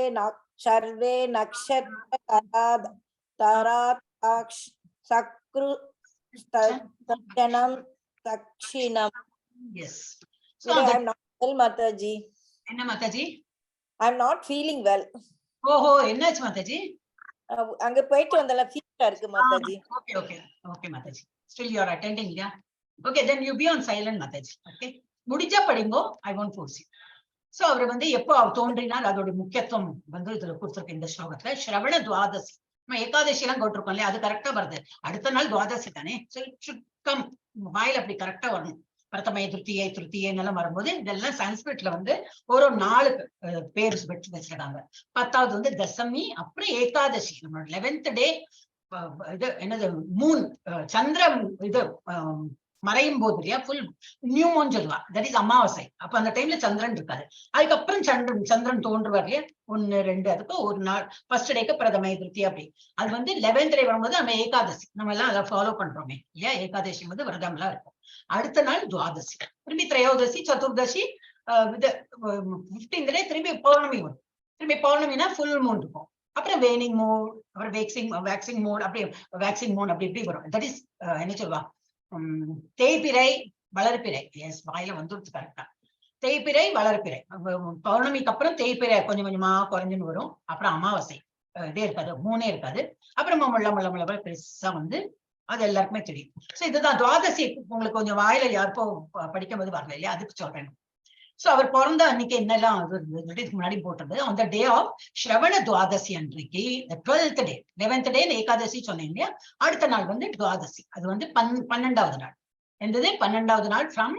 நக்ஷத்ர தராதாக்ஷ் சக்ரு தட்சணம் தக்ஷிணம். Yes. Today I am not well, Mataji. என்ன Mataji? I am not feeling well. ஓஹோ, என்னாச்சு மாதாஜி? அங்க போயிட்டு வந்தல, ஃபீவரா இருக்கு Mataji. Okay okay okay Mataji, still you are attending இல்லையா? Okay, then you be on silent Mataji. Okay, முடிஞ்சா படிங்கோ, I won't force you. So அவர் வந்து எப்போ அவர் தோன்றினார், அதோட முக்கியத்துவம் வந்து இதுல கொடுத்திருக்கு இந்த ஸ்லோகத்துல. ஸ்ரவண துவாதசி, நம்ம ஏகாதசி எல்லாம் போட்டிருக்கோம் இல்லையா? அது கரெக்டா வருது. அடுத்த நாள் துவாதசி தானே. ஸோ it should come வாயில அப்படி கரெக்டா வரணும். பிரதமை, திருத்தியை, திருத்தியைன்னு எல்லாம் வரும்போது இதெல்லாம் சான்ஸ்கிரிட்ல வந்து ஒரு ஒரு நாளுக்கு பேர் வச்சு வச்சிருக்காங்க. 10வது வந்து தசமி, அப்புறம் ஏகாதசி. நம்மளோட 11th டே இது என்னது மூன், சந்திரன் இது மறையும் போது இல்லையா, ஃபுல் நியூ மூன் சொல்லுவா, that is அமாவாசை. அப்ப அந்த டைம்ல சந்திரன் இருக்காது. அதுக்கப்புறம் சந்திரன் தோன்றுவார் இல்லையா, 1 2, அதுக்கு ஒரு நாள் ஃபர்ஸ்ட் டேக்கு பிரதமை, திருத்தி அப்படி. அது வந்து 11th டே வரும்போது நம்ம ஏகாதசி, நம்ம எல்லாம் அதை ஃபாலோ பண்றோமே இல்லையா? ஏகாதசி வந்து விரதம் எல்லாம் இருக்கும். அடுத்த நாள் துவாதசி, திரும்பி திரையோதசி, சதுர்தசி, இது 15th டே திரும்பி பௌர்ணமி வரும். திரும்பி பௌர்ணமினா ஃபுல் மூன் இருக்கும். அப்புறம் வேனிங் மூன், அப்புறம் வேக்சிங் மூன், அப்படி வேக்சிங் மூன், அப்படி இப்படி வரும். That is என்ன சொல்லுவா, தேய்பிறை, வளர்ப்பிறை. எஸ், வாயில வந்துருச்சு கரெக்டா. தேய்பிறை, வளர்ப்பிறை. பௌர்ணமிக்கு அப்புறம் தேய்பிறை கொஞ்சம் கொஞ்சமா குறைஞ்சுன்னு வரும். அப்புறம் அமாவாசை, இதே இருக்காது, மூணே இருக்காது. அப்புறம் முள்ள முள்ள முள்ள பெருசா வந்து அது எல்லாருக்குமே தெரியும். சோ இதுதான் துவாதசி. உங்களுக்கு கொஞ்சம் வாயில யாருக்கோ படிக்கும் போது வரல இல்லையா, அதுக்கு சொல்றேன். சோ அவர் பிறந்த அன்னைக்கு என்னெல்லாம் அது இருந்ததுன்னு இதுக்கு முன்னாடி போட்டது. அந்த டே ஆஃப் ஸ்ரவண துவாதசி அன்றைக்கு, 12th டே, 11th டே ஏகாதசி சொன்னேன் இல்லையா, அடுத்த நாள் வந்து துவாதசி. அது வந்து 12வது நாள். என்னது 12வது நாள்? ஃப்ரம்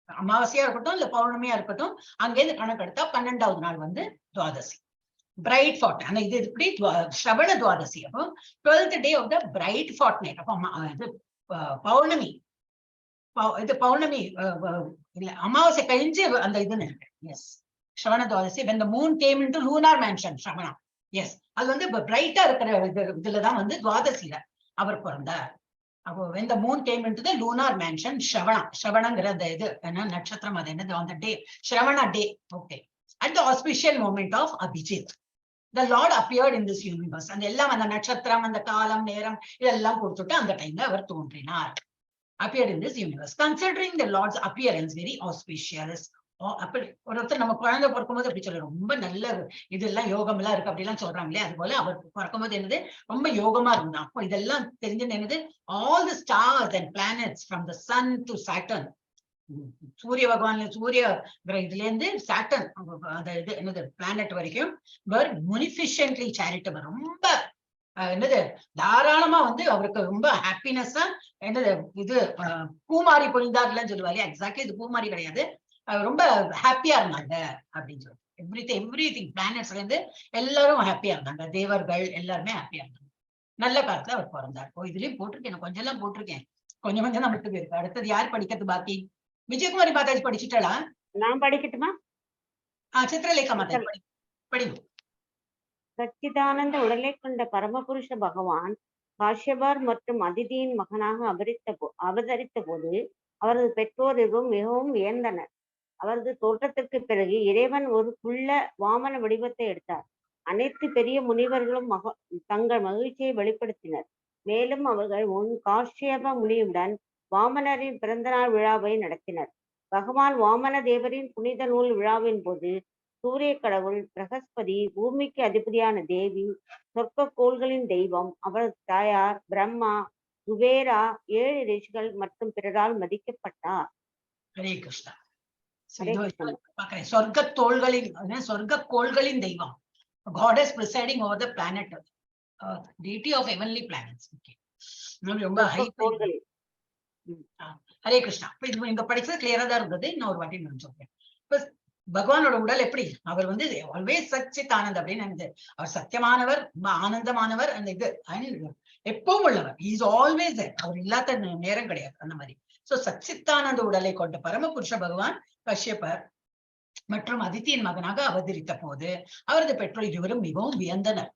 அமாவாசையா இருக்கட்டும் இல்ல பௌர்ணமியா இருக்கட்டும், அங்கேருந்து கணக்கெடுத்தா 12வது நாள் வந்து துவாதசி, பிரைட் ஃபார்ட். ஆனா இது எப்படி ஸ்ரவண துவாதசி. அப்போ 12th day of the bright fortnight. அப்போ இது பௌர்ணமி, இது பௌர்ணமி, இல்ல அமாவாசை கழிஞ்சு அந்த இதுன்னு இருக்கு. S, Shravana Dwadashi when the moon came into lunar mansion Shravana. S, அது வந்து இப்ப பிரைட்டா இருக்கிற இதுலதான் வந்து துவாதசியில அவர் பிறந்தார். அப்போ when the moon came into the lunar mansion Shravana, ஸ்ரவணங்கிற அந்த இது என்ன நட்சத்திரம், அது என்னது on the day Shravana day. Okay, at the auspicious moment of Abhijit the Lord appeared in this universe. அந்த எல்லாம் அந்த நட்சத்திரம், அந்த காலம், நேரம் இதெல்லாம் கொடுத்துட்டு அந்த டைம்ல அவர் தோன்றினார். Appeared in this universe. Considering the Lord's appearance very auspicious. அப்படி ஒருத்தர் நம்ம குழந்தை பிறக்கும் போது அப்படி சொல்ல ரொம்ப நல்ல இதெல்லாம் யோகம் எல்லாம் இருக்கு அப்படிலாம் சொல்றாங்களே, அது போல அவர் பிறக்கும் போது என்னது ரொம்ப யோகமா இருந்தான். அப்போ இதெல்லாம் தெரிஞ்சு என்னது all the stars and planets from the sun to Saturn, சூரிய பகவான் சூரிய கிரக இதுல இருந்து சாட்டர்ன் அந்த இது என்னது பிளானட் வரைக்கும் were munificently charitable. ரொம்ப என்னது தாராளமா வந்து அவருக்கு ரொம்ப ஹாப்பினஸ்ஸா என்னது இது பூமாரி பொழிந்தார்லன்னு சொல்லுவாரு. எக்ஸாக்ட்லி இது பூமாரி கிடையாது, ரொம்ப ஹாப்பியா இருந்தாங்க அப்படின்னு சொல்லிட்டு எவ்ரி திங் பிளானட்ஸ்ல இருந்து எல்லாரும் ஹாப்பியா இருந்தாங்க, தேவர்கள் எல்லாருமே ஹாப்பியா இருந்தாங்க. நல்ல காலத்துல அவர் பிறந்தார். ஓ, இதுலயும் போட்டிருக்கேன், நான் கொஞ்சம் எல்லாம் போட்டிருக்கேன், கொஞ்சம் கொஞ்சம் தான் விட்டு போயிருக்கு. அடுத்தது யார் படிக்கிறது பாக்கி? விஜயகுமாரி மாதாஜி படிச்சுட்டாளா? நான் படிக்கட்டுமா? சித்ரலேகா மாதாஜி படி. படிங்க. சச்சிதானந்த உடலை கொண்ட பரமபுருஷ பகவான் காஷ்யபர் மற்றும் அதிதியின் மகனாக அவதரித்த போது அவரது பெற்றோர் இருவரும் மிகவும் வியந்தனர். அவரது தோற்றத்திற்கு பிறகு இறைவன் ஒரு குள்ள வாமன வடிவத்தை எடுத்தார். அனைத்து பெரிய முனிவர்களும் தங்கள் மகிழ்ச்சியை வெளிப்படுத்தினர். மேலும் அவர்கள் முன் காஷ்யப முனியுடன் வாமனரின் பிறந்தநாள் விழாவை நடத்தினர். பகவான் வாமன தேவரின் புனித நூல் விழாவின் போது சூரிய கடவுள் பிரகஸ்பதி, பூமிக்கு அதிபதியான தேவி, சொர்க்க கோள்களின் தெய்வம், அவரது தாயார், பிரம்மா, குபேரா, 7 ரிஷிகள் மற்றும் பிறரால் மதிக்கப்பட்டார். ஹரே கிருஷ்ணா. So, Hare இதோ கிருஷ்ணா. பாக்குறேன், சொர்க்க தோள்களின், அதாவது சொர்க்க கோள்களின் தெய்வம், goddess presiding over the planet, deity of heavenly planets. Okay, ரொம்ப ஹை கோள்களின். ஹரே கிருஷ்ணா. இப்ப இது இங்க படிச்சது கிளியரா தான் இருந்தது. இன்னொரு வாட்டி நான் சொல்றேன். இப்ப பகவானோட உடல் எப்படி, அவர் வந்து ஆல்வேஸ் சச்சித் ஆனந்த் அப்படின்னு நினைச்சு, அவர் சத்தியமானவர், ரொம்ப ஆனந்தமானவர், அந்த இது எப்பவும் உள்ளவர், is always, அவர் இல்லாத நேரம் கிடையாது அந்த மாதிரி. சோ சச்சித்தானந்த உடலை கொண்ட பரமபுருஷ பகவான் கஷ்யபர் மற்றும் அதித்தியின் மகனாக அவதரித்த போது அவரது பெற்றோர் இருவரும் மிகவும் வியந்தனர்.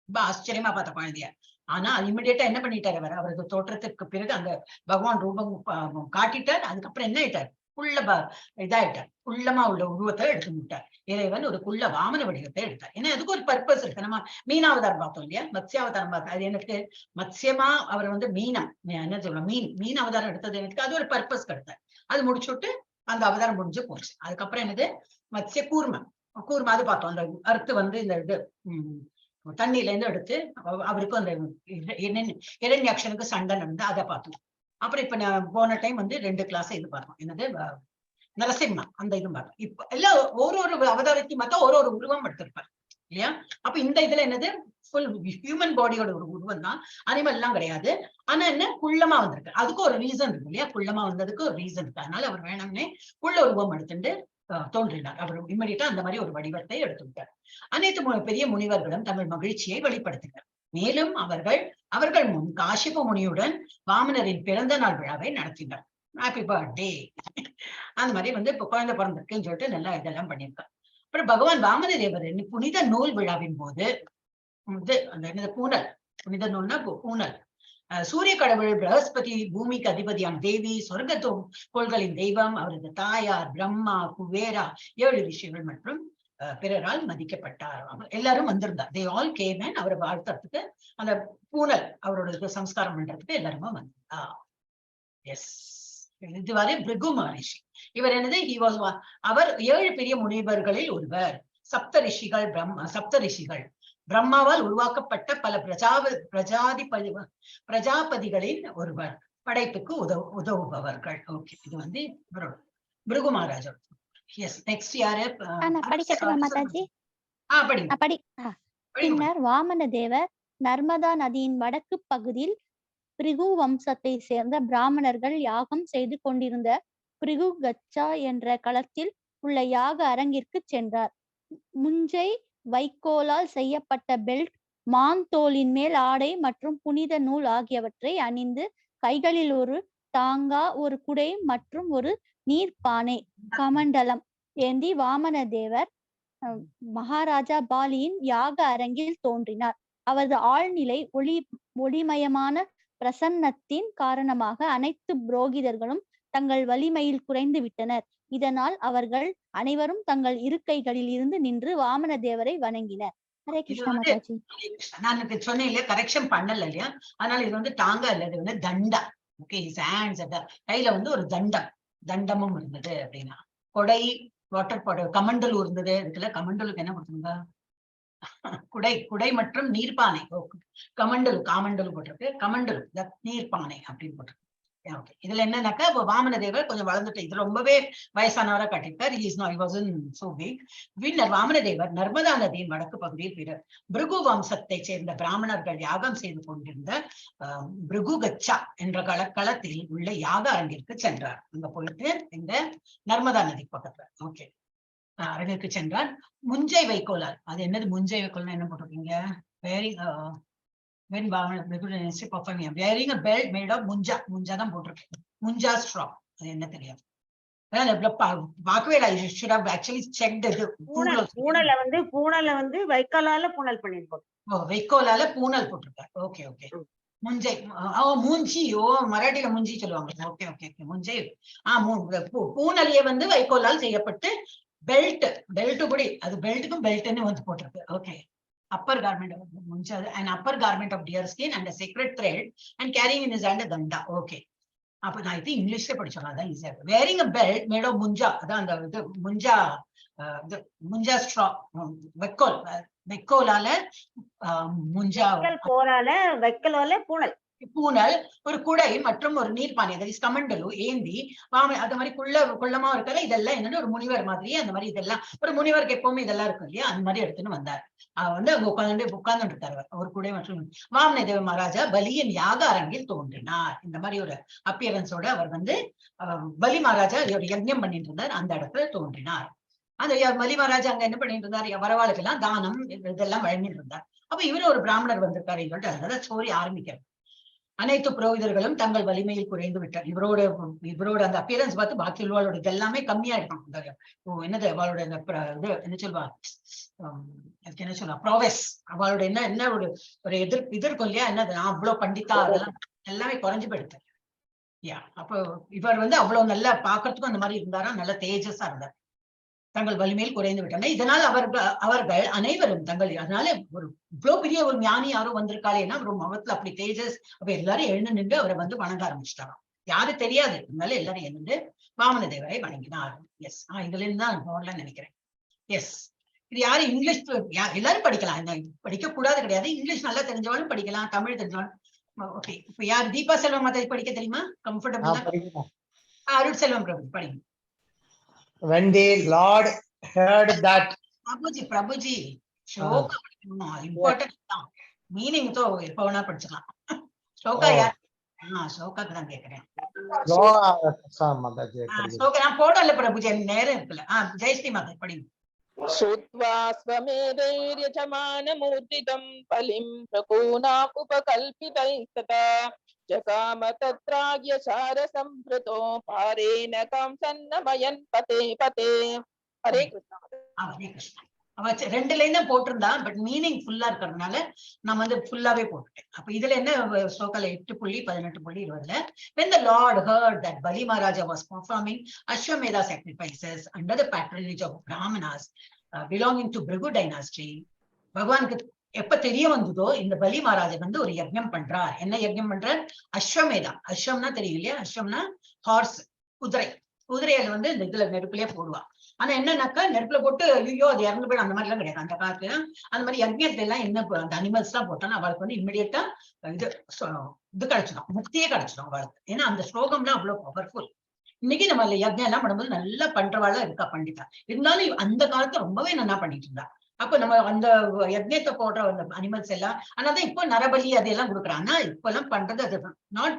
ரொம்ப ஆச்சரியமா பார்த்த குழந்தைய. ஆனா இமிடியேட்டா என்ன பண்ணிட்டாரு அவர், அவரது தோற்றத்திற்கு பிறகு அந்த பகவான் ரூபம் காட்டிட்டார். அதுக்கப்புறம் என்ன ஆயிட்டார், குள்ள இதாயிட்டார், குள்ளமா உள்ள உருவத்தை எடுத்து விட்டார். இறைவன் ஒரு குள்ள வாமன வடிவத்தை எடுத்தார். ஏன்னா அதுக்கு ஒரு பர்பஸ் இருக்கு. நம்ம மீனாவதாரம் பார்த்தோம் இல்லையா, மத்ஸ்யாவதாரம் பார்த்தோம். அது எனக்கு மத்சியமா அவர் வந்து மீனா, என்ன சொல்லுவோம், மீன் மீன் அவதாரம் எடுத்தது எனக்கு அது ஒரு பர்பஸ் எடுத்தார். அது முடிச்சுட்டு அந்த அவதாரம் முடிஞ்சு போச்சு. அதுக்கப்புறம் என்னது, மத்சிய கூர்ம, கூர்ம அது பார்த்தோம். அந்த அறுத்து வந்து இந்த இது தண்ணியில இருந்து எடுத்து அவருக்கும் அந்த இரண்யாக்ஷனுக்கு சண்டை நடந்து அதை பார்த்தோம். அப்புறம் இப்ப நான் போன டைம் வந்து 2 கிளாஸ் இது பார்த்தோம். என்னது, நரசிம்மா அந்த இது பார்த்தோம். இப்ப எல்லாம் ஒரு ஒரு அவதாரத்தையும் பார்த்தா ஒரு ஒரு உருவம் எடுத்திருப்பார் இல்லையா. அப்ப இந்த இதுல என்னது, ஃபுல் ஹியூமன் பாடியோட ஒரு உருவம் தான், அனிமல் எல்லாம் கிடையாது. ஆனா என்ன, குள்ளமா வந்திருக்கு. அதுக்கு ஒரு ரீசன் இருக்கு இல்லையா, குள்ளமா வந்ததுக்கு ஒரு ரீசன் இருக்கு. அதனால அவர் வேணும்னே குள்ள உருவம் எடுத்துட்டு தோன்றினார். அவர் இம்மிடியா அந்த மாதிரி ஒரு வடிவத்தை எடுத்து விட்டார். அனைத்து பெரிய முனிவர்களும் தங்கள் மகிழ்ச்சியை வெளிப்படுத்தினர். மேலும் அவர்கள் முன் காசிப முனியுடன் வாமனரின் பிறந்த நாள் விழாவை நடத்தினார். ஹாப்பி பர்த்டே அந்த மாதிரி வந்து இப்ப குழந்தை பிறந்திருக்குன்னு சொல்லிட்டு நல்லா இதெல்லாம் பண்ணியிருக்காங்க. அப்புறம் பகவான் வாமன தேவரின் புனித நூல் விழாவின் போது வந்து அந்த என்னது பூனல், புனித நூல்னா பூனல், சூரிய கடவுள் பிரகஸ்பதி, பூமிக்கு அதிபதியான தேவி, சொர்க்க கோள்களின் தெய்வம், அவரது தாயார், பிரம்மா, குபேரா, 7 ரிஷிகள் மற்றும் பிறரால் மதிக்கப்பட்டார். எல்லாரும் வந்திருந்தார். They all came and அவரை வாழ்த்துறதுக்கு, அந்த பூனல் அவரோட சம்ஸ்காரம் பண்றதுக்கு எல்லாருமே வந்திருந்தா. எஸ், இதுவரை பிருகு மகரிஷி. இவர் என்னது, அவர் 7 பெரிய முனிவர்களில் ஒருவர். சப்த ரிஷிகள், சப்த ரிஷிகள் பிரம்மாவால் உருவாக்கப்பட்ட பல பிரஜாபதிகளின் ஒருவர், படைப்புக்கு உதவுபவர்கள். ஓகே, இது வந்து பிருகு மகாராஜர். எஸ், நெக்ஸ்ட் யாரு? படிக்கட்டுமா மாதாஜி? பின்னர் வாமன தேவர் நர்மதா நதியின் வடக்கு பகுதியில் பிருகு வம்சத்தை சேர்ந்த பிராமணர்கள் யாகம் செய்து கொண்டிருந்த பிருகு கச்சா என்ற களத்தில் உள்ள யாக அரங்கிற்கு சென்றார். முஞ்சை வைக்கோலால் செய்யப்பட்ட பெல்ட், மான் தோலின் மேல் ஆடை மற்றும் புனித நூல் ஆகியவற்றை அணிந்து கைகளில் ஒரு தாங்கா, ஒரு குடை மற்றும் ஒரு நீர்ப்பானை கமண்டலம் ஏந்தி வாமன தேவர் மகாராஜா பாலியின் யாக அரங்கில் தோன்றினார். அவரது ஆழ்நிலை ஒளிமயமான பிரசன்னத்தின் காரணமாக அனைத்து புரோகிதர்களும் தங்கள் வலிமையில் குறைந்து விட்டனர். இதனால் அவர்கள் அனைவரும் தங்கள் இருக்கைகளில் இருந்து நின்று வாமன தேவரை வணங்கினர். ஹரே கிருஷ்ணா மாதாஜி. நான் சொன்னேன் இல்லையா, கரெக்ஷன் பண்ணல இல்லையா, அதனால இது வந்து தாங்கா இல்ல, இது வந்து தண்டா. ஓகே, his hands கையில வந்து ஒரு தண்டம், தண்டமும் இருந்தது அப்படின்னா கொடை, வாட்டர் பாட்டில், கமண்டலு இருந்தது. இதுக்குள்ள கமண்டலுக்கு என்ன கொடுத்துருங்க, குடை, குடை மற்றும் நீர்ப்பானை. கமண்டலு, காமண்டலு போட்டிருக்கு, கமண்டலு நீர்ப்பானை அப்படின்னு போட்டிருக்கு. ஓகே, இதுல என்னன்னாக்கா இப்போ வாமன தேவர் கொஞ்சம் வளர்ந்துட்டு, இது ரொம்பவே வயசானவரா காட்டியிருக்கார். He is not, he wasn't so big. பின்னர் வாமன தேவர் நர்மதா நதியின் வடக்கு பகுதியில் பிறர் பிருகு வம்சத்தை சேர்ந்த பிராமணர்கள் யாகம் செய்து கொண்டிருந்த பிருகுகச்சா என்ற களத்தில் உள்ள யாக அரங்கிற்கு சென்றார். அங்க போயிட்டு இந்த நர்மதா நதி பக்கத்துல ஓகே அரங்கிற்கு சென்றார். முஞ்சை வைக்கோலால், அது என்னது முஞ்சை வைக்கோல்னா என்ன போட்டிருக்கீங்க? Wearing when performing wearing a belt made of munja, munja தான் போட்டிருக்கு, முஞ்சா ஸ்ட்ரா, அது என்ன தெரியாது. பார்க்கவே இல்லை. Should have actually checked இது. பூணல், பூணலை வந்து வைக்கோலால பூணல் பண்ணிருப்போம். ஓ, வைக்கோலால பூணல் போட்டிருக்காரு. ஓகே ஓகே முஞ்சை, ஓ மூஞ்சி, ஓ மராட்டில முஞ்சி சொல்லுவாங்க. Okay okay முஞ்சை. பூணலியே வந்து வைக்கோலால் செய்யப்பட்டு பெல்ட், பெல்ட் கூட அது பெல்ட்டுக்கும் பெல்ட்னு வந்து போட்டிருக்கு. Okay, upper garment of munja, an upper garment of deer skin and a sacred thread and carrying in his hand a danda. Okay, அப்ப நான் இது இங்கிலீஷ்ல படிச்சோம், அதான் ஈஸியா இருக்கும். Wearing a belt made of munja, அதான் அந்த இது முஞ்சா, இது முஞ்சா ஸ்ட்ரா, வெக்கோல், வெக்கோலால முஞ்சா. வைக்கல் போரால, வைக்கோலால பூணல். பூணல், ஒரு குடை மற்றும் ஒரு நீர்ப்பானை, that is கமண்டலு ஏந்தி வாம, அந்த மாதிரி குள்ள குள்ளமா இருக்கிற இதெல்லாம் என்னன்னு ஒரு முனிவர் மாதிரி, அந்த மாதிரி இதெல்லாம் ஒரு முனிவருக்கு எப்பவுமே இதெல்லாம் இருக்கும் இல்லையா, அந்த மாதிரி எடுத்துன்னு வந்தார். அவர் வந்து அங்க உட்கார்ந்துட்டு இருக்காரு. ஒரு குடை மற்றும் வாமன தேவ மகாராஜா பலியின் யாக அரங்கில் தோன்றினார். இந்த மாதிரி ஒரு அப்பியரன்ஸோட அவர் வந்து பலி மகாராஜா ஒரு யஜ்ஞம் பண்ணிட்டு இருந்தார், அந்த இடத்துல தோன்றினார். அந்த பலி மகாராஜா அங்க என்ன பண்ணிட்டு இருந்தார்? வரவாளுக்கெல்லாம் தானம் இதெல்லாம் வழங்கிட்டு இருந்தார். அப்ப இவரு ஒரு பிராமணர் வந்திருக்காருன்னு சொல்லிட்டு அதனால ஸ்டோரி ஆரம்பிக்கிறார். அனைத்து புரோகிதர்களும் தங்கள் வலிமையில் குறைந்து விட்டார். இவரோட இவரோட அந்த அப்பியரன்ஸ் பார்த்து பாக்கி உள்ளவாளோட இதெல்லாமே கம்மியா இருக்கும். இந்த என்னது அவளோட இந்த இது என்ன சொல்வா, அதுக்கு என்ன சொல்லுவா, ப்ரோவெஸ், அவளோட என்ன என்ன ஒரு ஒரு எதிர் இது இருக்கும் இல்லையா, என்னது நான் அவ்வளவு பண்டிதா, அதெல்லாம் எல்லாமே குறைஞ்சு போயிடுது. யா, அப்போ இவர் வந்து அவ்வளவு நல்லா பாக்குறதுக்கும் அந்த மாதிரி இருந்தாரா, நல்ல தேஜஸா இருந்தார். தங்கள் வலிமையில் குறைந்து விட்டனர். இதனால் அவர்கள் அவர்கள் அனைவரும் தங்கள், அதனால ஒரு இவ்வளவு பெரிய ஒரு ஞானி யாரோ வந்திருக்காளேன்னா ஒரு முகத்துல அப்படி தேஜஸ், அப்ப எல்லாரும் எழுந்து நின்று அவரை வந்து வணங்க ஆரம்பிச்சிட்டாராம். யாரு தெரியாது, அதனால எல்லாரும் எழுந்து வாமன தேவரை வணங்கினார். எஸ், இதுல இருந்து தான் போடலாம்னு நினைக்கிறேன். எஸ், இது யாரு இங்கிலீஷ் எல்லாரும் படிக்கலாம், இந்த படிக்க கூடாது கிடையாது. இங்கிலீஷ் நல்லா தெரிஞ்சவங்களும் படிக்கலாம், தமிழ் தெரிஞ்சவங்களும். ஓகே, இப்ப யார் தீபா செல்வம் மாதாஜி படிக்க தெரியுமா? கம்ஃபர்டபுளா? படிக்கிறேன். அருள் செல்வம் பிரபு படிங்க. When the Lord heard that Prabhuji, Prabhuji shloka படிக்கணும், இம்பார்ட்டன்ட் தான். மீனிங் தோ எப்ப வேணா படிச்சுக்கலாம். ஸ்லோகா யார்? ஸ்லோகாக்கு தான் கேக்குறேன். ஸ்லோகா மாதாஜி படிக்கிறேன். ஸ்லோகா நான் போடல பிரபுஜி, எனக்கு நேரம் இருக்குல்ல. ஜெயஸ்ரீ மாதா படிங்க. श्रुत्वा स्वमेधैर्यजमानमूर्जितं बलिं प्रकूनाम् उपकल्पितैस्तथा जगाम तत्राग्य सारसंभृतो पारेण कंसन्नमयन् पते पते. ஹரே கிருஷ்ணா. ஹரே கிருஷ்ணா. அவ ரெண்டு லைன் தான் போட்டிருந்தா, பட் மீனிங் ஃபுல்லா இருக்கிறதுனால நான் வந்து ஃபுல்லாவே போட்டுட்டேன். அப்ப இதுல என்ன ஸ்லோகால 8.18.20ல when the Lord heard that Bali Maharaja was performing Ashwamedha sacrifices under the patronage of Brahmanas belonging to Bhrigu dynasty, பகவானுக்கு எப்ப தெரிய வந்ததோ இந்த பலி மகாராஜா வந்து ஒரு யஜ்ஞம் பண்றார். என்ன யஜ்ஞம் பண்றார்? அஸ்வமேதா. அஸ்வம்னா தெரியும் இல்லையா? அஸ்வம்னா ஹார்ஸ், குதிரை. குதிரையில வந்து இந்த இதுல நெருப்புலயே போடுவா. ஆனா என்னன்னாக்கா நெருப்புல போட்டு ஐயோ அது இறந்து போயிடும் அந்த மாதிரி எல்லாம் கிடையாது. அந்த காலத்துல அந்த மாதிரி யஜ்ஞத்துல எல்லாம் என்ன அந்த அனிமல்ஸ் எல்லாம் போட்டோம்னா அவளுக்கு வந்து இம்மிடியட்டா இது இது கிடைச்சிடும், முக்தியே கிடைச்சிடும் அவளுக்கு. ஏன்னா அந்த ஸ்லோகம்லாம் அவ்வளவு பவர்ஃபுல். இன்னைக்கு நம்ம யஜ்ஞம் எல்லாம் பண்ணும்போது நல்லா பண்றவாளா இருக்கா பண்டிதா, இருந்தாலும் அந்த காலத்துல ரொம்பவே நல்லா பண்ணிட்டு இருந்தா. அப்ப நம்ம அந்த யஜ்ஞத்தை போடுற அந்த அனிமல்ஸ் எல்லாம், ஆனாதான் இப்போ நரபலி அதெல்லாம் கொடுக்குறாங்க. ஆனா இப்ப எல்லாம் பண்றது அது not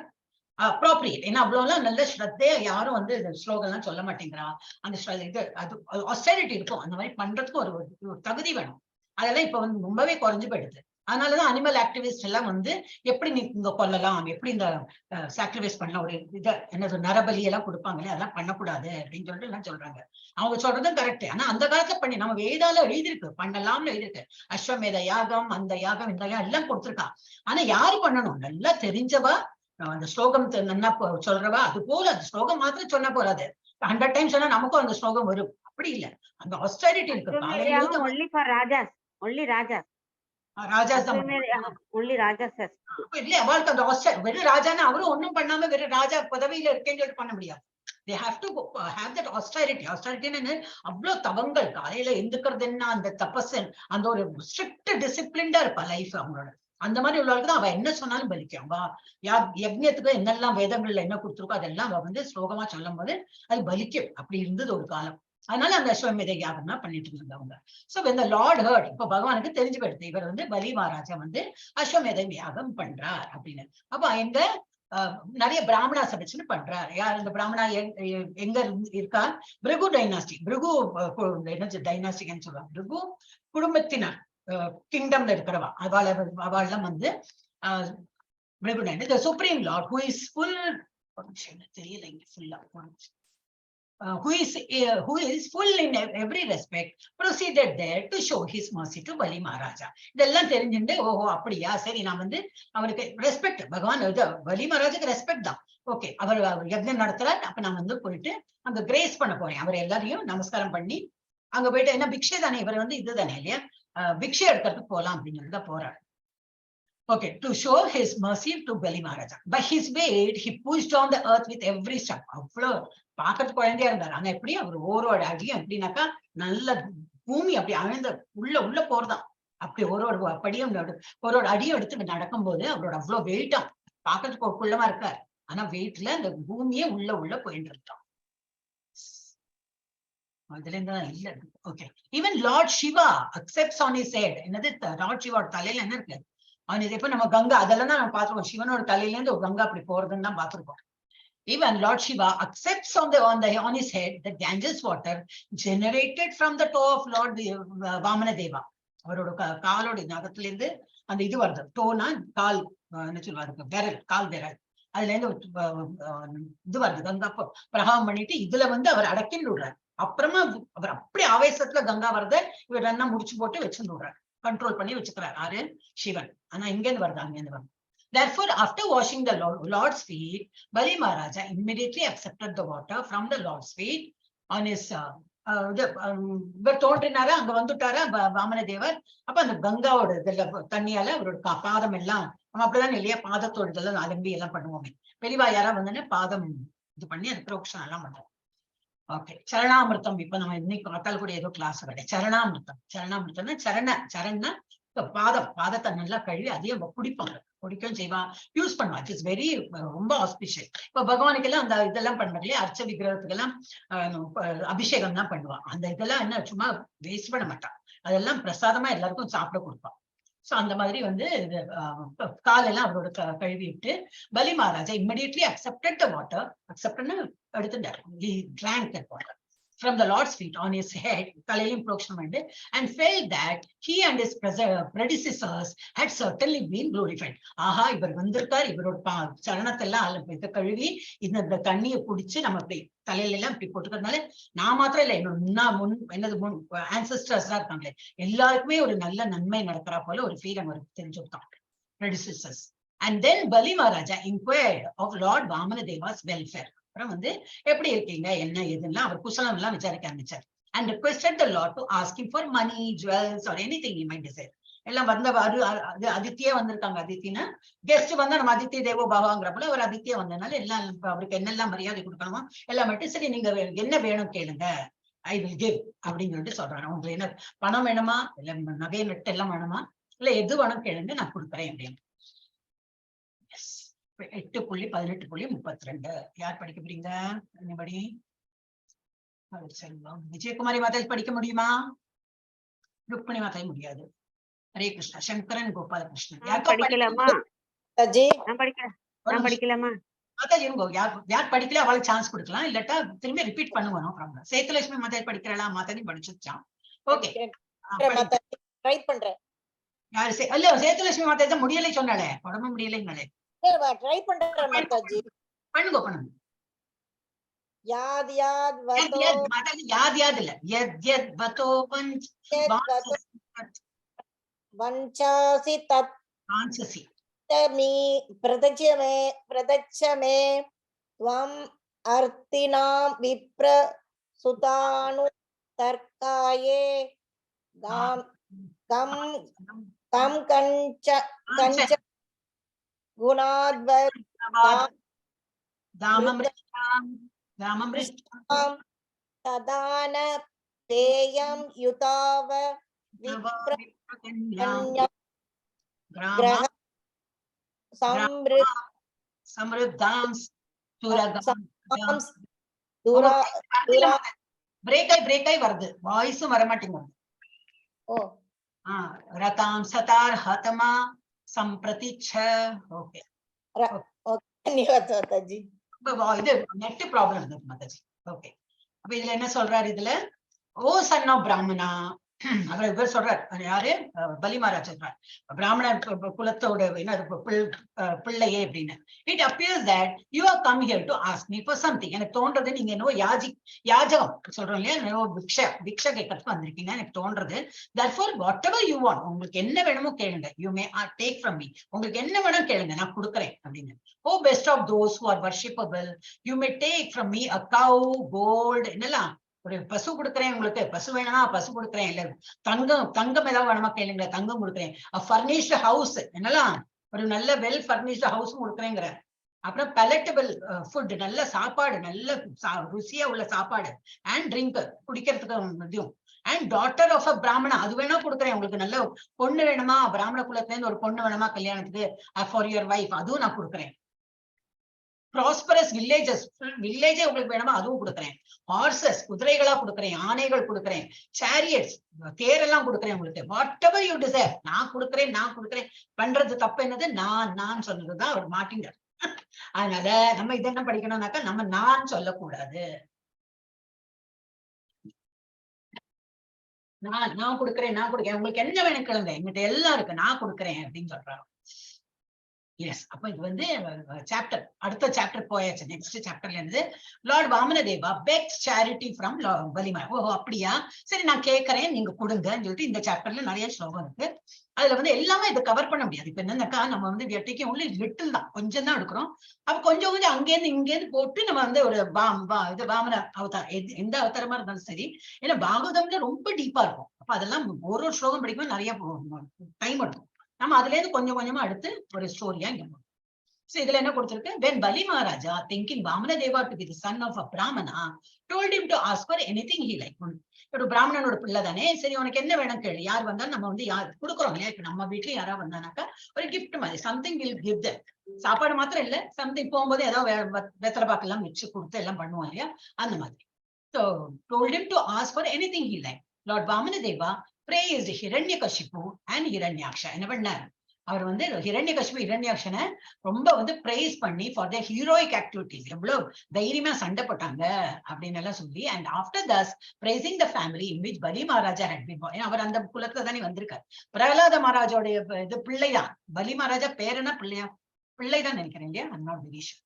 appropriate. ஏன்னா அவ்வளவு எல்லாம் நல்ல ஸ்ரத்தையா யாரும் வந்து இந்த ஸ்லோகம் எல்லாம் சொல்ல மாட்டேங்கிறா. அந்த இது அது ஆஸ்டரிட்டி இருக்கும். அந்த மாதிரி பண்றதுக்கு ஒரு ஒரு தகுதி வேணும். அதெல்லாம் இப்ப வந்து ரொம்பவே குறைஞ்சு போயிடுது. அதனாலதான் அனிமல் ஆக்டிவிஸ்ட் எல்லாம் வந்து எப்படி நீ இங்க கொல்லலாம், எப்படி இந்த சாக்ரிஃபைஸ் பண்ணலாம், ஒரு இதை என்னது நரபலி எல்லாம் கொடுப்பாங்களே அதெல்லாம் பண்ணக்கூடாது அப்படின்னு சொல்லிட்டு எல்லாம் சொல்றாங்க. அவங்க சொல்றதும் கரெக்ட். ஆனா அந்த காலத்துல பண்ணி நம்ம வேதால எழுதியிருக்கு, பண்ணலாம்னு எழுதியிருக்கு. அஸ்வமேத யாகம், அந்த யாகம், இந்த யாகம் எல்லாம் கொடுத்துருக்கா. ஆனா யாரு பண்ணணும்? நல்லா தெரிஞ்சவா, அந்த ஸ்லோகம் நல்லா சொல்றவா. அது போல அந்த ஸ்லோகம் மாத்திரம் சொன்னா போறாது. 100 டைம்ஸ் சொன்னா நமக்கும் அந்த ஸ்லோகம் வரும். அப்படி இல்ல, அந்த ஆஸ்டரிட்டி இருக்கு. காலையில இருந்து only for Rajas, only Rajas. Rajas தான். ஒன்லி ராஜாஸ். அப்ப இல்ல, அவளுக்கு அந்த வெறும் ராஜான்னா அவரும் ஒண்ணும் பண்ணாம வெறும் ராஜா பதவியில இருக்கேன்னு சொல்லிட்டு பண்ண முடியாது. They have to have that austerity. Austerity ன்னு என்ன? அவ்வளவு தவங்கள், காலையில எந்திக்கிறது என்ன, அந்த தபஸ், அந்த ஒரு ஸ்ட்ரிக்ட் டிசிப்ளின்டா இருப்பா லைஃப் அவங்களோட. அந்த மாதிரி உள்ளவளுக்கு தான் அவ என்ன சொன்னாலும் பலிக்கும். அவ யஜ்ஞத்துக்கு என்னெல்லாம் வேதங்கள்ல என்ன கொடுத்துருக்கோ அதெல்லாம் அவ வந்து ஸ்லோகமா சொல்லும் போது அது பலிக்கும். அப்படி இருந்தது ஒரு காலம். அதனால அந்த அஸ்வமேத யாகம் தான் பண்ணிட்டு இருந்தாங்க அவங்க. So when the Lord heard, இப்ப பகவானுக்கு தெரிஞ்சு போயிடுது இவர் வந்து பலி மகாராஜா வந்து அஸ்வமேத யாகம் பண்றார் அப்படின்னு. அப்ப எங்க நிறைய பிராமணா வச்சுன்னு பண்றார். யார் இந்த பிராமணா? எங்க இருக்கா? பிருகு டைனாஸ்டி, பிருகு என்ன டைனாஸ்டின்னு சொல்லுவாங்க, பிருகு குடும்பத்தினர் கிங்டம்ல இருக்கிறவா அவள்லாம் வந்து Bhrigu dynasty. The supreme Lord who is full, ஒரு நிமிஷம், என்ன தெரியல இங்க ஃபுல்லா. who is full in every respect, proceeded there to show his mercy to Bali Maharaja. இதெல்லாம் தெரிஞ்சுட்டு, ஓஹோ அப்படியா, சரி, நான் வந்து அவருக்கு ரெஸ்பெக்ட், பகவான் இது பலி மகாராஜுக்கு ரெஸ்பெக்ட் தான். ஓகே, அவர் அவர் யக்ஞம் நடத்துறார், அப்ப நான் வந்து போயிட்டு அங்க கிரேஸ் பண்ண போறேன். அவர் எல்லாரையும் நமஸ்காரம் பண்ணி அங்க போயிட்டு, என்ன பிக்ஷை தானே, இவர் வந்து இது தானே இல்லையா, பிக்ஷை எடுக்கிறதுக்கு போலாம் அப்படின்னு சொல்லி தான் போறாரு. Okay, to show his mercy to Bali Maharaja. By his weight, he pushed on the earth with every step. அவ்வளவு பாக்கிறதுக்கு குழந்தையா இருந்தார். ஆனா எப்படி அவர் ஒரு ஒரு அடியும் எப்படின்னாக்கா நல்ல பூமி அப்படி அழுந்த உள்ள உள்ள போறதாம். அப்படி ஒரு ஒரு படியும் ஒரு ஒரு அடியும் எடுத்து நடக்கும்போது அவரோட அவ்வளவு வெயிட்டா, பாக்கிறதுக்கு ஒரு குள்ளமா இருக்காரு, ஆனா வெயிட்ல அந்த பூமியே உள்ள உள்ள போயிட்டு இருக்கான். அதுல இருந்து தான் இல்ல. Okay, even Lord Shiva accepts on his head. என்னது, லார்ட் சிவாவோட தலையில என்ன இருக்கு? ஆன் his, இப்ப நம்ம கங்கா அதெல்லாம் தான் நம்ம பார்த்திருக்கோம். சிவனோட தலையில இருந்து ஒரு கங்கா அப்படி போறதுன்னு தான் பார்த்திருக்கோம். Even Lord Shiva accepts on his head the Ganges water generated from the toe of Lord Vamana Deva. அவரோட காலோட நகத்துல இருந்து அந்த இது வருது. டோனா கால், என்ன சொல்லுவாரு, விரல், கால் விரல், அதுல இருந்து ஒரு, இது வருது. கங்கா பிரகாரம் பண்ணிட்டு இதுல வந்து அவர் அடக்கின்னு விடுறாரு. அப்புறமா அவர் அப்படி ஆவேசத்துல கங்கா வருத இவர் என்ன முடிச்சு போட்டு வச்சுன்னு விடுறாரு, கண்ட்ரோல் பண்ணி வச்சுக்கிறார். ஆரு? சிவன். ஆனா இங்க இருந்து வருது, அங்க இருந்து வருது. Therefore, after washing the Lord's feet, Bali Maharaja immediately accepted the water from the Lord's feet on his இது, இவர் தோன்றினாரா, அங்க வந்துட்டாரா வாமன தேவர். அப்ப அந்த கங்காவோட இதுல தண்ணியால அவரோட பாதம் எல்லாம், நம்ம அப்படிதான் இல்லையா, பாதத்தோட இதெல்லாம் அலம்பி எல்லாம் பண்ணுவோமே. பெரியவா யாரா வந்தோடனே பாதம் இது பண்ணி அது புரோக்ஷனம் எல்லாம் பண்ணுவோம். ஓகே, சரணாமிர்தம். இப்ப நம்ம இன்னைக்கு காத்தால் கூட ஏதோ கிளாஸ் கிடையாது. சரணாமிர்தம். சரணாமிர்தம்னா சரண, சரண்னா இப்ப பாதம், பாதத்தை நல்லா கழுவி அதையும் அவ குடிப்பாங்க, குடிக்கவும் செய்வா, யூஸ் பண்ணுவா. It's very ரொம்ப ஆஸ்பிஷியஸ். இப்ப பகவானுக்கு எல்லாம் அந்த இதெல்லாம் பண்றாங்க இல்லையா, அர்ச்ச விக்கிரகத்துக்கெல்லாம் அபிஷேகம் தான் பண்ணுவா. அந்த இதெல்லாம் என்ன சும்மா வேஸ்ட் பண்ண மாட்டான், அதெல்லாம் பிரசாதமா எல்லாருக்கும் சாப்பிட கொடுப்பான். சோ அந்த மாதிரி வந்து இது, காலெல்லாம் அவரோட கழுவி விட்டு பலி Maharaja immediately accepted the water. அக்செப்ட்னு எடுத்துட்டார். He drank that water from the Lord's feet on his head, தலையிலும் புரோக்ஷனம் பண்ணிட்டு, and felt that he and his predecessors had certainly been glorified. ஆஹா, இவர் வந்திருக்கார், இவரோட சரணத்தெல்லாம் இதை கழுவி இந்த தண்ணியை குடிச்சு நம்ம இப்படி தலையில எல்லாம் இப்படி போட்டுக்கிறதுனால நான் மாத்திரம் இல்லை, என்னோட முன்னா முன் என்னது முன் ஆன்சஸ்டர்ஸ் எல்லாம் இருக்காங்களே, எல்லாருக்குமே ஒரு நல்ல நன்மை நடக்கிறா போல ஒரு ஃபீல் அவருக்கு தெரிஞ்சு கொடுத்தான், predecessors. And then Bali Maharaja inquired of Lord Vamanadeva's welfare. அப்புறம் வந்து எப்படி இருக்கீங்க, என்ன ஏதுன்னா அவர் குசலம் எல்லாம் விசாரிக்க ஆரம்பிச்சார். And requested the Lord to ask him for money, jewels or anything he might desire. எல்லாம் வந்த அது அதித்தியே வந்திருக்காங்க. அதித்தினா கெஸ்ட் வந்தா நம்ம அதித்தி தேவோ பவாங்கிறப்பல ஒரு அதித்தியே வந்ததுனால எல்லாம் இப்ப அவருக்கு என்னெல்லாம் மரியாதை கொடுக்கணுமோ எல்லாம் மட்டும், சரி நீங்க என்ன வேணும் கேளுங்க, I will give அப்படின்னு சொல்லிட்டு சொல்றாங்க. உங்களுக்கு என்ன பணம் வேணுமா, இல்ல நகை நட்டு எல்லாம் வேணுமா, இல்ல எது வேணும் கேளுங்க, நான் கொடுக்குறேன் அப்படின்னு. Yes. 8.18.32 யார் படிக்க போறீங்க? Anybody? செல்வம், விஜயகுமாரி மாதாஜி படிக்க முடியுமா? ருக்மணி மாதாஜி முடியாது. ஹரே கிருஷ்ணா. சங்கரன் கோபாலகிருஷ்ணன் யாருக்கோ படிக்கலாமா? மாதாஜி. நான் படிக்கிறேன். ஒரு நான் நிமிஷம். படிக்கலாமா? மாதாஜி இருங்கோ. யார் யார் படிக்கல அவளுக்கு சான்ஸ் கொடுக்கலாம், இல்லாட்டா திரும்பி ரிப்பீட் பண்ணுவோம், நோ ப்ராப்ளம். சேத்துலட்சுமி மாதாஜி படிக்கிறாளா? மாதாஜி படிச்சிருச்சான். ஓகே. மாதாஜி ட்ரை பண்றேன். யாரு இல்ல, சேத்துலட்சுமி மாதாஜி தான் முடியலை சொன்னாலே, உடம்பு முடியலைங்களே. ட்ரை பண்றேன் மாதாஜி. பண்ணுங்க பண்ணுங்க. யாத் யாத் யத் வதோ யத் மாதாஜி, யாத் யாத் இல்ல, யத் யத் வதோ பஞ்ச் யத் வதோ வஞ்சாசி தத் வாஞ்சசி மீ பிரதட்சமே பிரதட்சமே துவம் அர்த்தினாம் விப்ர சுதானு தர்க்காயே காம் கம் கம் கஞ்ச கஞ்ச குணாத்வ தாமம்ரிஷ்டாம் தாமம்ரிஷ்டாம் ததான பேயம் யுதாவ விப்ர கன்யா கிரக சம்ருத் சம்ருத்தாம் துரகம் துரா துரா பிரேக் ஆகி பிரேக் ஆகி வருது, வாய்ஸும் வர மாட்டேங்குது. ஓ ரதாம் சதார் ஹதமா சம்பிரதிச்ச. ஓகே. தன்யவாத் மாதாஜி. இது நெட் ப்ராப்ளம் இருந்தது மாதாஜி. ஓகே, அப்ப இதுல என்ன சொல்றாரு இதுல? ஓ சன் ஆஃப் பிராமணா அவர் இவர் சொல்றார், அது யாரு, பலி மகாராஜ் சொல்றார், பிராமண குலத்தோட என்ன பிள்ளையே அப்படின்னு. It appears that you are come here to ask me for something. எனக்கு தோன்றது நீங்க என்னவோ யாஜகம் சொல்றோம் இல்லையா, என்னவோ பிக்ஷ பிக்ஷ கேட்கறதுக்கு வந்திருக்கீங்க எனக்கு தோன்றது. Therefore whatever you want, உங்களுக்கு என்ன வேணுமோ கேளுங்க. You may take from me, உங்களுக்கு என்ன வேணும் கேளுங்க, நான் கொடுக்குறேன் அப்படின்னு. O best of those who are worshipable, you may take from me a cow, gold, என்னெல்லாம் ஒரு பசு கொடுக்குறேன் உங்களுக்கு, பசு வேணுமா பசு கொடுக்குறேன், இல்ல தங்கம் தங்கம் ஏதாவது வேணுமா கேளுங்க, தங்கம் கொடுக்குறேன். ஃபர்னிஷ்டு ஹவுஸ், என்னெல்லாம் ஒரு நல்ல வெல் ஃபர்னிஷ்டு ஹவுஸும் கொடுக்குறேங்கிற. அப்புறம் பேலட்டபிள் ஃபுட், நல்ல சாப்பாடு, நல்ல ருசியா உள்ள சாப்பாடு, அண்ட் ட்ரிங்க் குடிக்கிறதுக்கு இதுவும், அண்ட் டாட்டர் ஆஃப் அ பிராமணா, அது வேணா கொடுக்குறேன் உங்களுக்கு. நல்ல பொண்ணு வேணுமா, பிராமண குலத்துல இருந்து ஒரு பொண்ணு வேணுமா கல்யாணத்துக்கு ஃபார் your wife, அதுவும் நான் கொடுக்குறேன். ப்ராஸ்பரஸ் வில்லேஜஸ், வில்லேஜே உங்களுக்கு வேணுமா அதுவும் கொடுக்குறேன். ஹார்சஸ், குதிரைகளா கொடுக்குறேன், யானைகள் கொடுக்குறேன், சேரியட்ஸ், தேரெல்லாம் கொடுக்குறேன் உங்களுக்கு. Whatever you desire நான் கொடுக்குறேன், நான் கொடுக்குறேன். பண்றது தப்பு என்னது, நான் நான் சொன்னதுதான் அவர் மாட்டினார். அதனால நம்ம இதை என்ன படிக்கணும்னாக்கா, நம்ம நான் சொல்லக்கூடாது. நான் நான் கொடுக்குறேன், நான் கொடுக்குறேன், உங்களுக்கு என்ன வேணும் கேளுங்க, என்கிட்ட எல்லாம் இருக்கு, நான் கொடுக்குறேன் அப்படின்னு சொல்றாங்க. எஸ், அப்ப இது வந்து சாப்டர், அடுத்த சாப்டர் போயாச்சு. நெக்ஸ்ட் சாப்டர்ல இருந்து Lord Vamanadeva begs charity from பலிமா. ஓஹோ அப்படியா, சரி நான் கேட்கறேன் நீங்க கொடுங்கன்னு சொல்லிட்டு இந்த சாப்டர்ல நிறைய ஸ்லோகம் இருக்கு. அதுல வந்து எல்லாமே இதை கவர் பண்ண முடியாது. இப்ப என்னன்னாக்கா நம்ம வந்து we are taking only little தான், கொஞ்சம் தான் எடுக்கிறோம். அப்ப கொஞ்சம் கொஞ்சம் அங்கேருந்து இங்கேருந்து போட்டு நம்ம வந்து ஒரு இது வாமன அவதாரம், எந்த அவதாரமா இருந்தாலும் சரி, ஏன்னா பாகவதம்ல ரொம்ப டீப்பா இருக்கும். அப்ப அதெல்லாம் ஒரு ஒரு ஸ்லோகம் படிக்கும்போது நிறைய டைம் எடுக்கும். நம்ம அதுல இருந்து கொஞ்சம் கொஞ்சமா எடுத்து ஒரு ஸ்டோரியா இங்க போகும். சோ இதுல என்ன கொடுத்திருக்கு, when Bali Maharaja thinking Vamanadeva to be the son of a Brahmana told him to ask for anything he liked. ஒரு பிராமணனோட பிள்ளை தானே, சரி உனக்கு என்ன வேணும் கேளு, யார் வந்தாலும் நம்ம வந்து யார் கொடுக்குறோம் இல்லையா. இப்ப நம்ம வீட்லயும் யாராவது வந்தானாக்கா ஒரு கிஃப்ட் மாதிரி சம்திங் will give them. சாப்பாடு மாத்திரம் இல்ல, சம்திங் போகும்போது ஏதாவது வெத்தலை பாக்கெல்லாம் வச்சு கொடுத்து எல்லாம் பண்ணுவோம் இல்லையா, அந்த மாதிரி. So told him to ask for anything he liked. Lord Vamanadeva praised Hiranyakashipu and Hiranyaksha. என்ன பண்ணார் அவர் வந்து ஹிரண்யகசிபு ஹிரண்யாக்ஷனை ரொம்ப வந்து பிரைஸ் பண்ணி ஃபார் the heroic activities, எவ்வளவு தைரியமா சண்டை போட்டாங்க அப்படின்னு எல்லாம் சொல்லி, and after thus praising the family in which Bali Maharaja had been born. ஏன்னா அவர் அந்த குலத்துல தானே வந்திருக்காரு. பிரகலாத மகாராஜோடைய இது பிள்ளைதான் பலி மகாராஜா, பேரனா பிள்ளையா, பிள்ளைதான் நினைக்கிறேன் இல்லையா, I'm not very sure.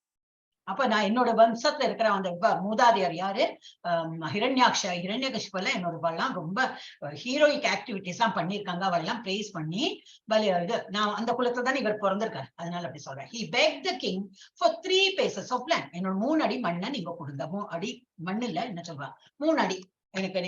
அப்ப நான் என்னோட வம்சத்துல இருக்கிற அந்த மூதாதையர் யாரு, ஹிரண்யாக்ஷ ஹிரண்யகசிபெல்லாம் என்னோட எல்லாம் ரொம்ப ஹீரோயிக் ஆக்டிவிட்டிஸ் எல்லாம் பண்ணிருக்காங்க, அவெல்லாம் பிரேஸ் பண்ணி பலி இது நான் அந்த குலத்துல தானே இவர் பிறந்திருக்காரு, அதனால அப்படி சொல்றேன். He begged the king for 3 paces of land. என்னோட 3 அடி மண்ணை நீங்க கொடுங்க, 3 அடி மண்ணு இல்ல என்ன சொல்றா, 3 அடி எனக்கு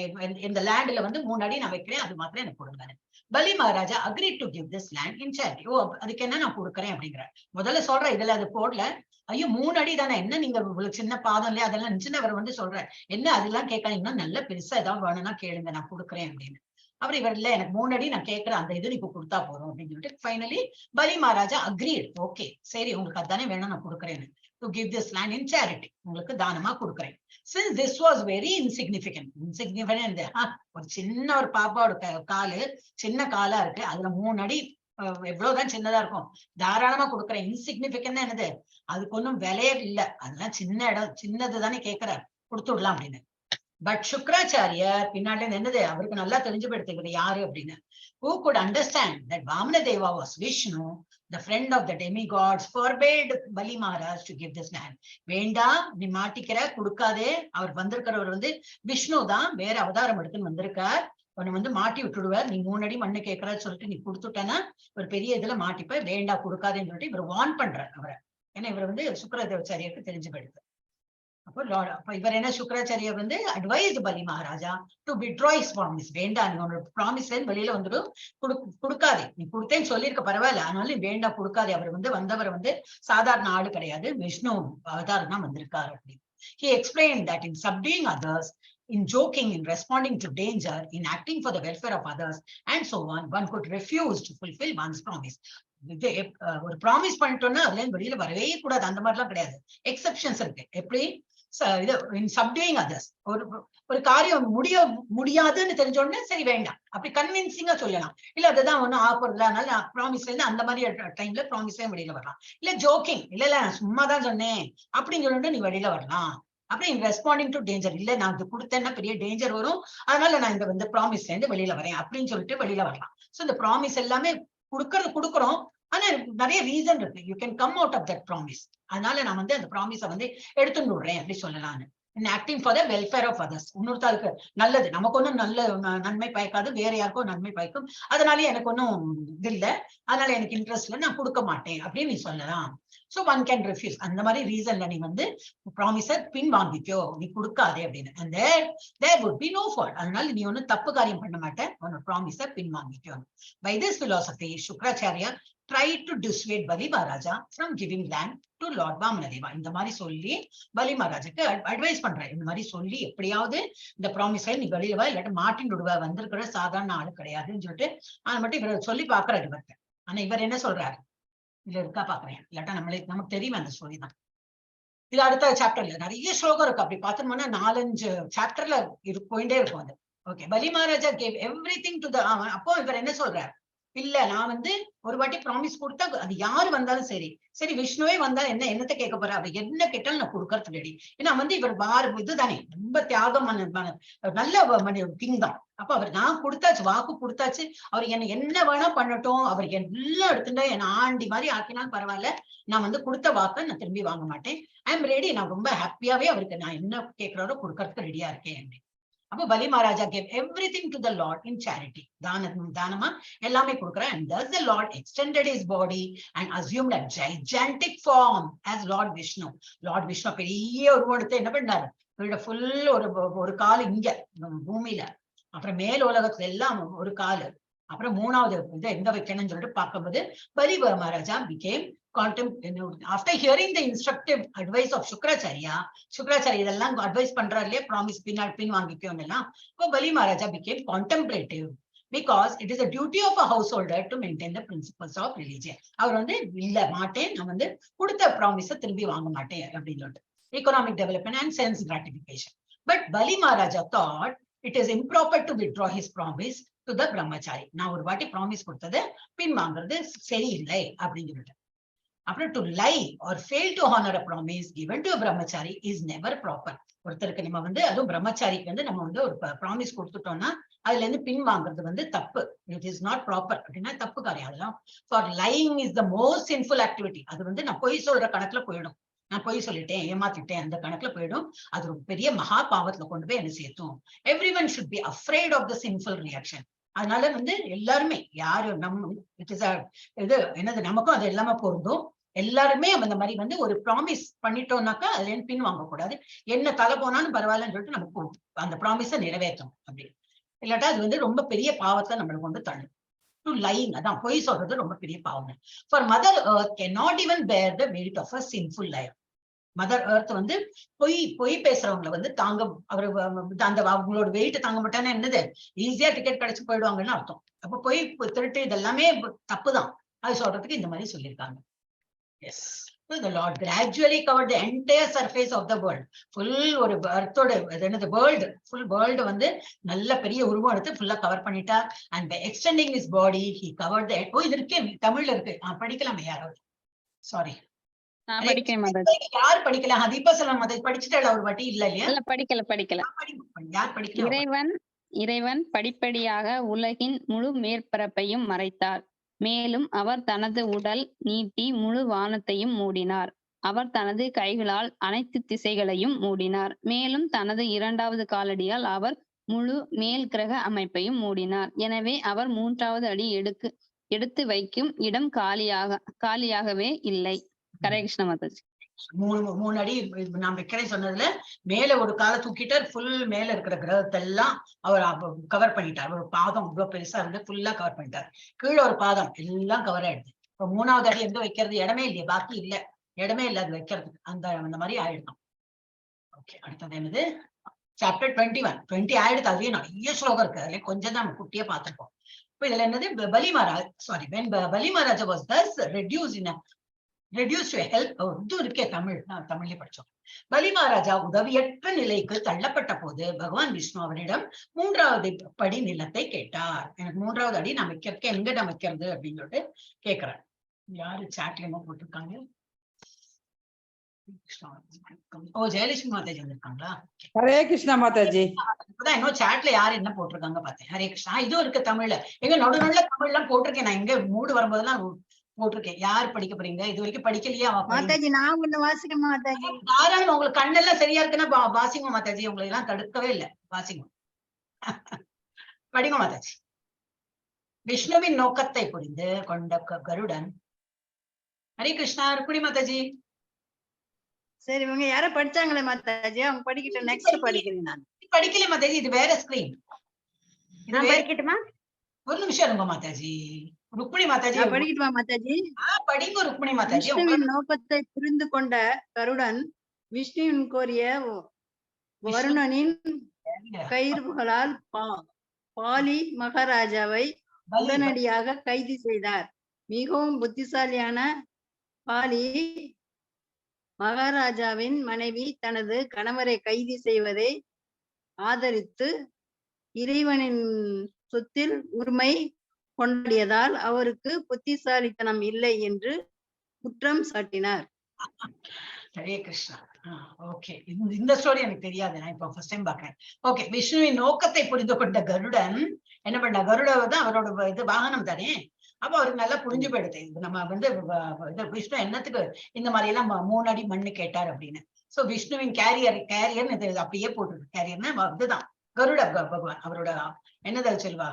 இந்த லேண்ட்ல வந்து 3 அடி நான் வைக்கிறேன், அது மாத்திரம் எனக்கு கொடுங்க. Bali Maharaja agree to give this land in charity. ஓ அதுக்கு என்ன நான் கொடுக்குறேன் அப்படிங்கிற முதல்ல சொல்றேன், இதுல அது போடல. ஐயோ 3 அடி தானே, என்ன நீங்க இவ்வளவு சின்ன பாதம் இல்லையா அதெல்லாம் இருந்துச்சுன்னு அவர் வந்து சொல்றாரு. என்ன அதெல்லாம் கேட்காதீங்கன்னா நல்ல பெருசா ஏதாவது வேணும்னா கேளுங்க நான் கொடுக்குறேன் அப்படின்னு. அப்புறம் இவர் இல்ல எனக்கு 3 அடி நான் கேட்கிறேன், அந்த இது நீங்க கொடுத்தா போறோம் அப்படின்னு சொல்லிட்டு ஃபைனலி பலி மகாராஜா அக்ரீட். ஓகே சரி உங்களுக்கு அதானே வேணும் நான் கொடுக்குறேன்னு, to give this land in charity, உங்களுக்கு தானமா கொடுக்குறேன். Since this was very insignificant, insignificant ஒரு சின்ன ஒரு பாப்பாவோட காலு சின்ன காலா இருக்கு, அதுல 3 அடி எவ்வளவுதான் சின்னதா இருக்கும், தாராளமா கொடுக்குறேன். இன்சிக்னிபிகன்ட் என்னது, அதுக்கு ஒன்றும் விலையே இல்லை, அதெல்லாம் சின்ன இடம் சின்னது தானே கேட்கிறார், கொடுத்துடலாம் அப்படின்னு. பட் சுக்ராச்சாரியர் பின்னாடி என்னது அவருக்கு நல்லா தெரிஞ்சு போயிடுத்து யாரு அப்படின்னு. Who could understand that Vamanadeva was Vishnu, the friend of the demigods, forbade Bali Maharaj to give this land. வேண்டாம் நீ மாட்டிக்கிற, கொடுக்காதே, அவர் வந்திருக்கிறவர் வந்து விஷ்ணு தான், வேற அவதாரம் எடுத்துன்னு வந்திருக்கார், உன்னை வந்து மாட்டி விட்டுடுவார், நீ 3 அடி மண்ணு கேட்கறான்னு சொல்லிட்டு நீ கொடுத்துட்டேன்னா ஒரு பெரிய இதுல மாட்டிப்ப, வேண்டாம் கொடுக்காதேன்னு சொல்லிட்டு இவர் வார்ன் பண்றார் அவரை. ஏன்னா இவர் வந்து சுக்கரதேவாச்சாரியருக்கு தெரிஞ்சு போயிடுது. அப்போ அப்ப இவர் என்ன சுக்கராச்சாரியர் வந்து advised Bali Maharaja to withdraw his promise. வேண்டாம் நீ உன்னோட ப்ராமிஸ்ல இருந்து வெளியில வந்துடும், கொடுக்காதே, நீ கொடுத்தேன்னு சொல்லியிருக்க பரவாயில்ல, ஆனாலும் வேண்டாம் கொடுக்காதே, அவர் வந்து வந்தவர் வந்து சாதாரண ஆளு கிடையாது, விஷ்ணு அவதாரம் தான் வந்திருக்காரு அப்படின்னு. He explained that in subduing others, in joking, in responding to danger, in acting for the welfare of others, and so on, one could refuse to fulfill one's promise. இது ஒரு ப்ராமிஸ் பண்ணிட்டோம்னா அதுல இருந்து வெளியில வரவே கூடாது, அந்த மாதிரிலாம் கிடையாது. எக்ஸெப்ஷன்ஸ் இருக்கு. எப்படி இது இன் சப்டியூயிங் அதர்ஸ், ஒரு ஒரு காரியம் முடியாதுன்னு தெரிஞ்ச உடனே சரி வேண்டாம் அப்படி கன்வின்சிங்கா சொல்லலாம், இல்ல அதுதான் ஒன்னும் ஆகப்போறதில்ல அதனால நான் ப்ராமிஸ்ல இருந்து அந்த மாதிரி டைம்ல ப்ராமிஸே வெளியில வரலாம். இல்ல ஜோக்கிங், இல்ல இல்ல நான் சும்மா தான் சொன்னேன் அப்படின்னு சொல்லிட்டு நீ வெளியில வரலாம். அப்புறம் இன் ரெஸ்பாண்டிங் டு டேஞ்சர், இல்ல நான் இது கொடுத்தேன்னா பெரிய டேஞ்சர் வரும், அதனால நான் இந்த வந்து ப்ராமிஸ்ல இருந்து வெளியில வரேன் அப்படின்னு சொல்லிட்டு வெளியில வரலாம். சோ இந்த ப்ராமிஸ் எல்லாமே கொடுக்கறது கொடுக்குறோம், ஆனா நிறைய ரீசன் இருக்கு. You can come out of that promise. அதனால நான் வந்து அந்த ப்ராமிஸை வந்து எடுத்துட்டு விடுறேன் அப்படி சொல்லலாம்னு. In acting for the welfare of others, இன்னொருத்தருக்கு நல்லது, நமக்கு ஒண்ணும் நல்ல நன்மை பயக்காது, வேற யாருக்கும் நன்மை பயக்கும், அதனால எனக்கு ஒன்றும் இது இல்லை, அதனால எனக்கு இன்ட்ரெஸ்ட் இல்லை, நான் கொடுக்க மாட்டேன் அப்படின்னு நீ சொல்லலாம். So one can refuse. அந்த மாதிரி ரீசன்ல நீ வந்து ப்ராமிஸ பின் வாங்கிக்கோ, நீ கொடுக்காதே அப்படின்னு. And there would be no fault. அதனால நீ ஒன்னும் தப்பு காரியம் பண்ண மாட்டே, உன்னோட ப்ராமிஸ பின் வாங்கிக்கோ. By this philosophy, Shukracharya try to dissuade Bali Maharaja from giving land to Lord Vamanadeva. இந்த மாதிரி சொல்லி பலி மகாராஜுக்கு அட்வைஸ் பண்றாரு. இந்த மாதிரி சொல்லி எப்படியாவது இந்த ப்ராமிஸை நீ வெளியில வா, இல்லாட்டி மாட்டின் விடுவ, வந்திருக்கிற சாதாரண ஆளு கிடையாதுன்னு சொல்லிட்டு அதை மட்டும் இவர் சொல்லி பாக்குறாரு இவர்கிட்ட. ஆனா இவர் என்ன சொல்றாரு, இதுல இருக்கா பாக்குறேன், இல்லாட்டா நம்மளே நமக்கு தெரியும் அந்த ஸ்டோரி தான். இது அடுத்த சாப்டர்ல நிறைய ஸ்லோகம் இருக்கு. அப்படி பார்த்தோம்னா 4-5 சாப்டர்ல இது போயிட்டே இருக்கும் அது. Okay, Bali Maharaja gave everything to the. அப்போ இவர் என்ன சொல்றாரு, இல்ல நான் வந்து ஒரு வாட்டி ப்ராமிஸ் கொடுத்தா அது யாரு வந்தாலும் சரி, சரி விஷ்ணுவே வந்தா என்ன என்னத்தை கேட்க போற, அவர் என்ன கேட்டாலும் நான் கொடுக்கறது ரெடி. ஏன்னா வந்து இவர் பார் இதுதானே ரொம்ப தியாகம் நல்ல கிங் தான். அப்ப அவர் நான் கொடுத்தாச்சு, வாக்கு கொடுத்தாச்சு, அவர் என்ன என்ன வேணா பண்ணட்டும், அவர் எல்லாம் எடுத்துட்டா என்ன ஆண்டி மாதிரி ஆக்கினாலும் பரவாயில்ல, நான் வந்து கொடுத்த வாக்கை நான் திரும்பி வாங்க மாட்டேன், I am ready, நான் ரொம்ப ஹாப்பியாவே அவருக்கு நான் என்ன கேட்கிறாரோ கொடுக்கறதுக்கு ரெடியா இருக்கேன் அப்படின்னு. அப்போ Bali Maharaja gave everything to the Lord in charity. தானமா எல்லாமே கொடுக்குறேன். And thus the Lord extended his body and assumed a gigantic form as Lord Vishnu. Lord Vishnu பெரிய உருவம் எடுத்து என்ன பண்ணாரு, இவரோட ஃபுல் ஒரு கால் இங்க பூமியில, அப்புறம் மேல் உலகத்துல எல்லாம் ஒரு காலு, அப்புறம் மூணாவது இதை எங்க வைக்கணும்னு சொல்லிட்டு பார்க்கும்போது Bali Maharaja became after hearing the instructive advice of Shukracharya. Shukracharya இதெல்லாம் அட்வைஸ் பண்றாரு இல்லையா, ப்ராமிஸ் பின்னால் பின் வாங்கிக்கோன்னு எல்லாம். இப்போ Bali Maharaja became contemplative because it is a duty of a householder to maintain the principles of religion. அவர் வந்து இல்ல மாட்டேன், நான் வந்து கொடுத்த ப்ராமிஸை திரும்பி வாங்க மாட்டேன் அப்படின்னு சொல்லிட்டு. Economic development and sense gratification. But Bali Maharaja thought it is improper to withdraw his promise to the brahmachari. நான் ஒரு வாட்டி ப்ராமிஸ் கொடுத்தது பின் வாங்குறது சரியில்லை அப்படின்னு சொல்லிட்டு. அப்புறம் to lie or fail to honour a promise given to brahmachari is never proper. ஒருத்தருக்கு நம்ம வந்து அதுவும் பிரம்மச்சாரிக்கு வந்து நம்ம வந்து ஒரு ப்ராமிஸ் கொடுத்துட்டோம்னா அதுல இருந்து பின் வாங்குறது வந்து தப்பு. It is not proper அப்படின்னா தப்பு காரியம் அதெல்லாம். For lying is the most sinful activity. அது வந்து நான் பொய் சொல்ற கணக்குல போயிடும், நான் பொய் சொல்லிட்டேன் ஏமாத்திட்டேன் அந்த கணக்குல போயிடும், அது ஒரு பெரிய மகா பாவத்துல கொண்டு போய் என்ன சேர்த்தும். Everyone should be afraid of the sinful reaction. அதனால வந்து எல்லாருமே யாரு நம்ம it is இது என்னது நமக்கும் அது எல்லாமே பொருந்தும். எல்லாருமே அந்த மாதிரி வந்து ஒரு ப்ராமிஸ் பண்ணிட்டோம்னாக்கா அதுல இருந்து பின் வாங்கக்கூடாது, என்ன தலை போனாலும் பரவாயில்லன்னு சொல்லிட்டு நமக்கு அந்த ப்ராமிஸை நிறைவேற்றணும். அப்படி இல்லாட்டா அது வந்து ரொம்ப பெரிய பாவத்தை நம்மளை கொண்டு தள்ளும். டு லைங், அதான் பொய் சொல்றது ரொம்ப பெரிய பாவம். For mother earth can not even bear the weight of a sinful life. Mother earth வந்து பொய் பேசுறவங்களை வந்து தாங்க, அவரு அந்த அவங்களோட வெயிட் தாங்க மாட்டாங்கன்னா என்னது ஈஸியா டிக்கெட் கிடைச்சு போயிடுவாங்கன்னு அர்த்தம். அப்ப பொய் திருட்டு இதெல்லாமே தப்புதான், அது சொல்றதுக்கு இந்த மாதிரி சொல்லியிருக்காங்க. Yes, the Lord gradually covered the entire surface of the world. Full ஒரு எர்த்தோட என்னது வேர்ல்டு, ஃபுல் வேர்ல்டு வந்து நல்ல பெரிய உருவம் எடுத்து ஃபுல்லா கவர் பண்ணிட்டார். And by extending his body he covered the, ஓ இது இருக்கே தமிழ்ல இருக்கு, படிக்கலாமே யாராவது? சாரி, நான் படிக்கிறேன் மாதாஜி. யார் படிக்கல? தீபா செல்வம் அதை படிச்சுட்டாளா ஒரு வாட்டி? இல்ல இல்லையா? இல்ல படிக்கல படிக்கல. யார் படிக்கல? இறைவன் படிப்படியாக உலகின் முழு மேற்பரப்பையும் மறைத்தார். மேலும் அவர் தனது உடல் நீட்டி முழு வானத்தையும் மூடினார். அவர் தனது கைகளால் அனைத்து திசைகளையும் மூடினார். மேலும் தனது இரண்டாவது காலடியால் அவர் முழு மேல் கிரக அமைப்பையும் மூடினார். எனவே அவர் மூன்றாவது அடி எடுத்து வைக்கும் இடம் காலியாகவே இல்லை. ஹரே கிருஷ்ண மாதாஜி. 3 அடி நான் வைக்கிறேன் சொன்னதுல மேல ஒரு காலை தூக்கிட்டார், ஃபுல் மேல இருக்கிற கிரகத்தை எல்லாம் அவர் கவர் பண்ணிட்டார். ஒரு பாதம் இவ்வளவு பெருசா இருந்து ஃபுல்லா கவர் பண்ணிட்டார். கீழே ஒரு பாதம் எல்லாம் கவர் ஆயிடுது. இப்ப மூணாவது அடி எங்க வைக்கிறது? இடமே இல்லையே, பாக்கி இல்ல, இடமே இல்லை அது வைக்கிறதுக்கு. அந்த அந்த மாதிரி ஆயிடுதான். ஓகே, அடுத்தது என்னது? சாப்டர் 21 20 ஆயிடுது. அதுலயும் நிறைய ஸ்லோகம் இருக்கு, அதுல கொஞ்சம் தான் நம்ம குட்டியா பார்த்திருப்போம். இப்ப இதுல என்னது? Bali Maharaj, sorry, when Bali Maharaja was thus reduced in a reduced to help, இது இருக்கே தமிழ், நான் தமிழ்லயே படிச்சோம். பலி மகாராஜா உதவியற்ற நிலைக்கு தள்ளப்பட்ட போது பகவான் விஷ்ணு அவரிடம் மூன்றாவது படி நிலத்தை கேட்டார். எனக்கு மூன்றாவது அடி நான் வைக்கிறதுக்கு எங்க நான் வைக்கிறது அப்படின்னு சொல்லிட்டு கேக்குறேன். யாரு சாட்லயுமா போட்டிருக்காங்க? ஓ, ஜெயலட்சுமி மாதாஜி வந்திருக்காங்களா? ஹரே கிருஷ்ணா மாதாஜி. இப்பதான் இன்னும் சாட்ல யாரு என்ன போட்டிருக்காங்க பார்த்தேன். ஹரே கிருஷ்ணா. இதுவும் இருக்கு தமிழ்ல. எங்க நடு நடுல தமிழ்லாம் போட்டிருக்கேன் நான். எங்க மூடு வரும்போதெல்லாம் போட்டிருக்கேன். யார் படிக்க போறீங்க? இது வரைக்கும் படிக்கலையா? அவ படிங்க. மாதாஜி, நான் ஒண்ணு வாசிக்க மாதாஜி. தாராளமா. உங்களுக்கு கண்ணெல்லாம் சரியா இருக்குன்னா வாசிங்க மாதாஜி. உங்களை எல்லாம் தடுக்கவே இல்லை, வாசிங்க, படிங்க மாதாஜி. விஷ்ணுவின் நோக்கத்தை புரிந்து கொண்ட கருடன். ஹரே கிருஷ்ணா ருக்மிணி மாதாஜி. சரி, இவங்க யாரோ படிச்சாங்களே மாதாஜி, அவங்க படிக்கட்டும். நெக்ஸ்ட் படிக்கிறேன் நான். படிக்கல மாதாஜி, இது வேற ஸ்கிரீன். நான் படிக்கட்டுமா? ஒரு நிமிஷம் இருங்க மாதாஜி. ருக்மிணி மாதாஜி. நான் படிக்கட்டுமா மாதாஜி? படிங்க ருக்மிணி மாதாஜி. விஷ்ணுவின் நோக்கத்தை புரிந்து கொண்ட கருடன் விஷ்ணுவின் கோரிய வருணனின் கயிறுகளால் பாலி மகாராஜாவை உடனடியாக கைது செய்தார். மிகவும் புத்திசாலியான பாலி மகாராஜாவின் மனைவி தனது கணவரை கைது செய்வதை ஆதரித்து இறைவனின் சொத்தில் உரிமை கொண்டாடியதால் அவருக்கு புத்திசாலித்தனம் இல்லை என்று குற்றம் சாட்டினார். ஹரே கிருஷ்ணா. ஓகே, இந்த ஸ்டோரி எனக்கு தெரியாது, நான் இப்ப ஃபர்ஸ்ட் டைம் பாக்குறேன். ஓகே, விஷ்ணுவின் நோக்கத்தை புரிந்து கொண்ட கருடன் என்ன பண்ண, கருட தான் அவரோட இது வாகனம் தானே, அப்ப அவருக்கு நல்லா புரிஞ்சு போயிடுது, இது நம்ம வந்து இது விஷ்ணு என்னத்துக்கு இந்த மாதிரி எல்லாம் 3 அடி மண்ணு கேட்டார் அப்படின்னு. சோ விஷ்ணுவின் கேரியர், கேரியர்னு இது அப்படியே போட்டிருக்கு. கேரியர்னா இதுதான் கருட பகவான் அவரோட என்னது சொல்லுவா,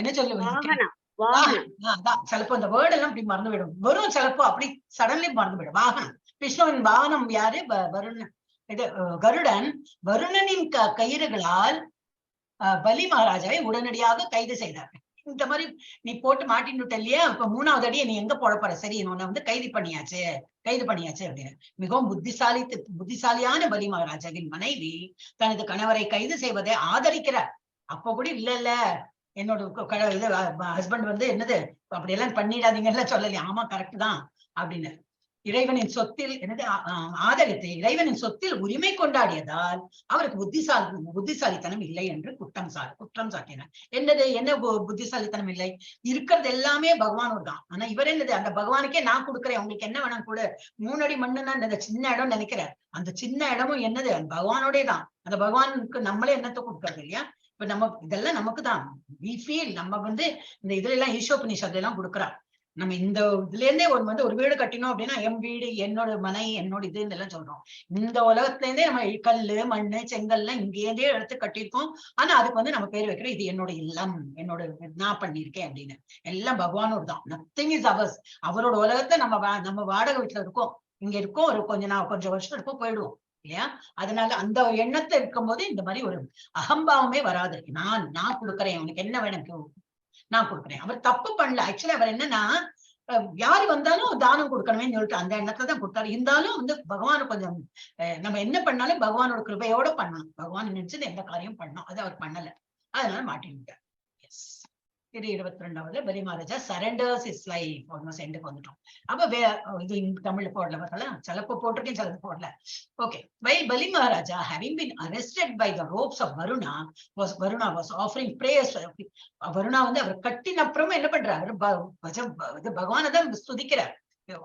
என்ன சொல்லுவா? வாகனம், வாகனம். அதான் சிலப்போ இந்த வேர்டு எல்லாம் இப்படி மறந்து போயிடும், வரும் சிலப்போ அப்படி சடன்லி மறந்து போயிடும். வாகனம், விஷ்ணுவின் வாகனம் யாரு? வருணன், இது கருடன். வருணனின் கயிறுகளால் பலி மகாராஜாவை உடனடியாக கைது செய்தார். இந்த மாதிரி நீ போட்டு மாட்டின்னுட்ட இல்லையா, இப்ப 3வது அடியை நீ எங்க போட போற, சரி உன்னை வந்து கைது பண்ணியாச்சு, கைது பண்ணியாச்சு அப்படின்னு. மிகவும் புத்திசாலியான பலி மகாராஜாவின் மனைவி தனது கணவரை கைது செய்வதை ஆதரிக்கிறார். அப்ப கூட இல்ல இல்ல என்னோட இது, ஹஸ்பண்ட் வந்து என்னது அப்படியெல்லாம் பண்ணிடாதீங்கன்னு சொல்லலையே, ஆமா கரெக்ட் தான் அப்படின்னு. இறைவனின் சொத்தில் என்னது, ஆதரித்து இறைவனின் சொத்தில் உரிமை கொண்டாடியதால் அவருக்கு புத்திசாலித்தனம் இல்லை என்று குற்றம் சாட்டினார். என்னது, என்ன புத்திசாலித்தனம் இல்லை? இருக்கிறது எல்லாமே பகவானோட தான். ஆனா இவர் என்னது, அந்த பகவானுக்கே நான் கொடுக்குறேன், உங்களுக்கு என்ன வேணும் கொடு. 3 அடி மண்ணுன்னா என்னது, சின்ன இடம் நினைக்கிறார். அந்த சின்ன இடமும் என்னது, அந்த பகவானோடே தான். அந்த பகவானுக்கு நம்மளே என்னத்தை கொடுக்கறது இல்லையா? இப்ப நம்ம இதெல்லாம் நமக்கு தான். We feel நம்ம வந்து இந்த இதுல எல்லாம் ஈஷோபனிஷத் எல்லாம் கொடுக்குறா. நம்ம இந்த இதுல இருந்தே ஒரு வந்து ஒரு வீடு கட்டினோம் அப்படின்னா என் வீடு, என்னோட மனை, என்னோட இதுன்னு எல்லாம் சொல்றோம். இந்த உலகத்துல இருந்தே நம்ம கல்லு மண்ணு செங்கல்லாம் இங்கேருந்தே எடுத்து கட்டியிருக்கோம். ஆனா அதுக்கு வந்து நம்ம பேர் வைக்கிறோம், இது என்னோட இல்லம், என்னோட நான் பண்ணியிருக்கேன் அப்படின்னு. எல்லாம் பகவானோட தான். Nothing is ours. அவரோட உலகத்தை நம்ம வாடகை வீட்டுல இருக்கோம், இங்க இருக்கோம், ஒரு கொஞ்ச நாள் கொஞ்சம் வருஷம் இருக்கோம், போயிடுவோம் இல்லையா? அதனால அந்த எண்ணத்தை இருக்கும்போது இந்த மாதிரி ஒரு அகம்பாவமே வராது. நான் கொடுக்குறேன், உனக்கு என்ன வேணும் நான் கொடுக்குறேன். அவர் தப்பு பண்ணல. ஆக்சுவலி அவர் என்னன்னா, யாரு வந்தாலும் தானம் கொடுக்கணுமேன்னு சொல்லிட்டு அந்த எண்ணத்தை தான் கொடுத்தாரு. இருந்தாலும் வந்து பகவானை கொஞ்சம், நம்ம என்ன பண்ணாலும் பகவானோட கிருபையோட பண்ணணும். பகவான் நினைச்சது எந்த காரியம் பண்ணணும், அது அவர் பண்ணல, அதனால மாட்டிக்கிட்டார். எஸ், இது 22வது Bali Maharaja surrenders his life. Almost எண்டுக்கு வந்துட்டோம். அப்ப இது தமிழ்ல போடல பார்த்தா, சிலப்போ போட்டிருக்கேன், சிலது போடல. Okay, while Bali Maharaja having been arrested by the ropes of Varuna was Varuna was offering prayers. Varuna வந்து அவர் கட்டின அப்புறமும் என்ன பண்றாரு, இது பகவானை தான் ஸ்துதிக்கிறார்.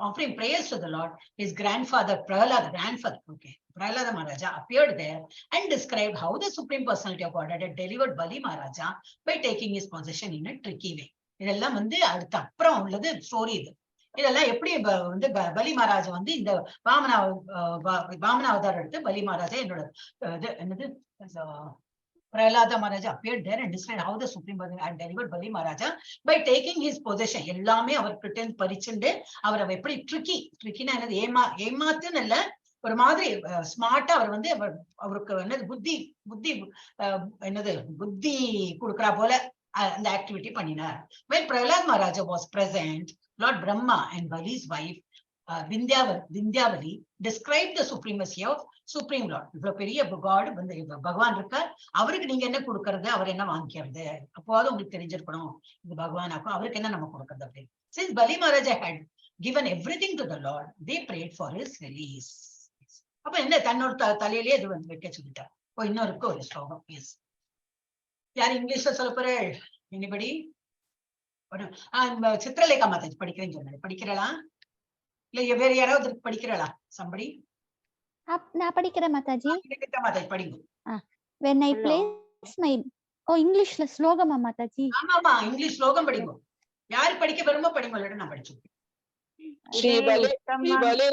Offering prayers to the Lord, his grandfather Prahlad, grandfather, okay, Prahlada Maharaja appeared there and described how the Supreme Personality of Godhead had delivered Bali Maharaja by taking his possession in a tricky way. இதெல்லாம் வந்து அடுத்த அப்புறம் உள்ளது story. இது இதெல்லாம் எப்படி வந்து பலி மகாராஜா வந்து இந்த வாமன அவதாரம் எடுத்து பலி மகாராஜா என்னோட, இது என்னது, Prahlada Maharaja appeared there and described how the Supreme Personality had delivered Bali Maharaja by taking his possession. எல்லாமே அவர்கிட்ட இருந்து பறிச்சுண்டு அவர் எப்படி ட்ரிக்கி, ட்ரிக்கினா என்னது, ஏமாத்துன்னு இல்ல, ஒரு மாதிரி ஸ்மார்ட்டா அவர் வந்து அவருக்கு என்னது புத்தி, புத்தி, என்னது புத்தி கொடுக்குறா போல அந்த ஆக்டிவிட்டி பண்ணினார். When Prahlad Maharaja was present, Lord Brahma and Bali's wife Vindhyavali described the supremacy of Supreme Lord. இவ்வளவு பெரிய காட் வந்து பகவான் இருக்கார், அவருக்கு நீங்க என்ன கொடுக்கறது, அவர் என்ன வாங்கிக்கிறது, அப்போவாது உங்களுக்கு தெரிஞ்சிருக்கணும் இது பகவான், அப்போ அவருக்கு என்ன நம்ம கொடுக்கறது அப்படின்னு. Since Bali Maharaja had given everything to the Lord, they prayed for his release. அப்ப என்ன தன்னோட தலையிலேயே இது வந்து வைக்க சொல்லிட்டார். ஓ, இன்னும் இருக்கு ஒரு ஸ்லோகம். எஸ், யார் இங்கிலீஷ்ல சொல்ல போறேன்? எனிபடி? ஒரு, சித்திரலேகா மாதாஜி படிக்கிறேன்னு சொன்னாரு, படிக்கிறலா? இல்ல வேற யாராவது படிக்கிறாளா? சம்படி. நான் படிக்கிறேன் மாதாஜி. மாதாஜி, படிங்க. When I Hello. place my, ஓ, இங்கிலீஷ்ல ஸ்லோகமா மாதாஜி? ஆமா ஆமா, இங்கிலீஷ் ஸ்லோகம் படிங்க. யாரு படிக்க வருமோ படிங்க, இல்லாட்டி நான் படிச்சு. ஸ்ரீபலி ஸ்ரீபலி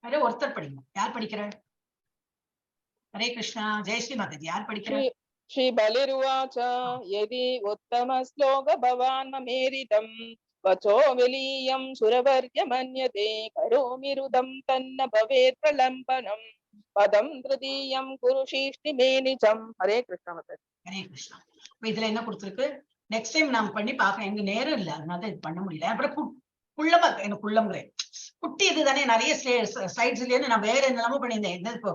வேற ஒருத்தர் படிங்க. யார் படிக்கிறார்? ஹரே கிருஷ்ணா, ஜெயஸ்ரீ மாதாஜி. யார் படிக்கிறார்? श्री श्रीबलिरुवाच, यदि उत्तमश्लोक भवान् ममेरितं वचो विलीयं सुरवर्य मन्यते, करोमि रुदं तन्न भवेत् प्रलम्बनं, पदं तृतीयं कुरु शीर्ष्णि मे निजम्. हरे कृष्ण माताजि. ஹரே கிருஷ்ணா. இப்ப இதுல என்ன கொடுத்திருக்கு? நெக்ஸ்ட் டைம் நாம் பண்ணி பார்க்கலாம். எங்க நேரம் இல்ல, அதனால தான் இது பண்ண முடியல. அப்புறம் குள்ளமா எனக்கு குள்ளம்ங்கிறேன், குட்டி இது தானே, நிறைய ஸ்லைட்ஸ் இல்லையான்னு நான் வேற என்னெல்லாமோ பண்ணியிருந்தேன். என்ன இப்போ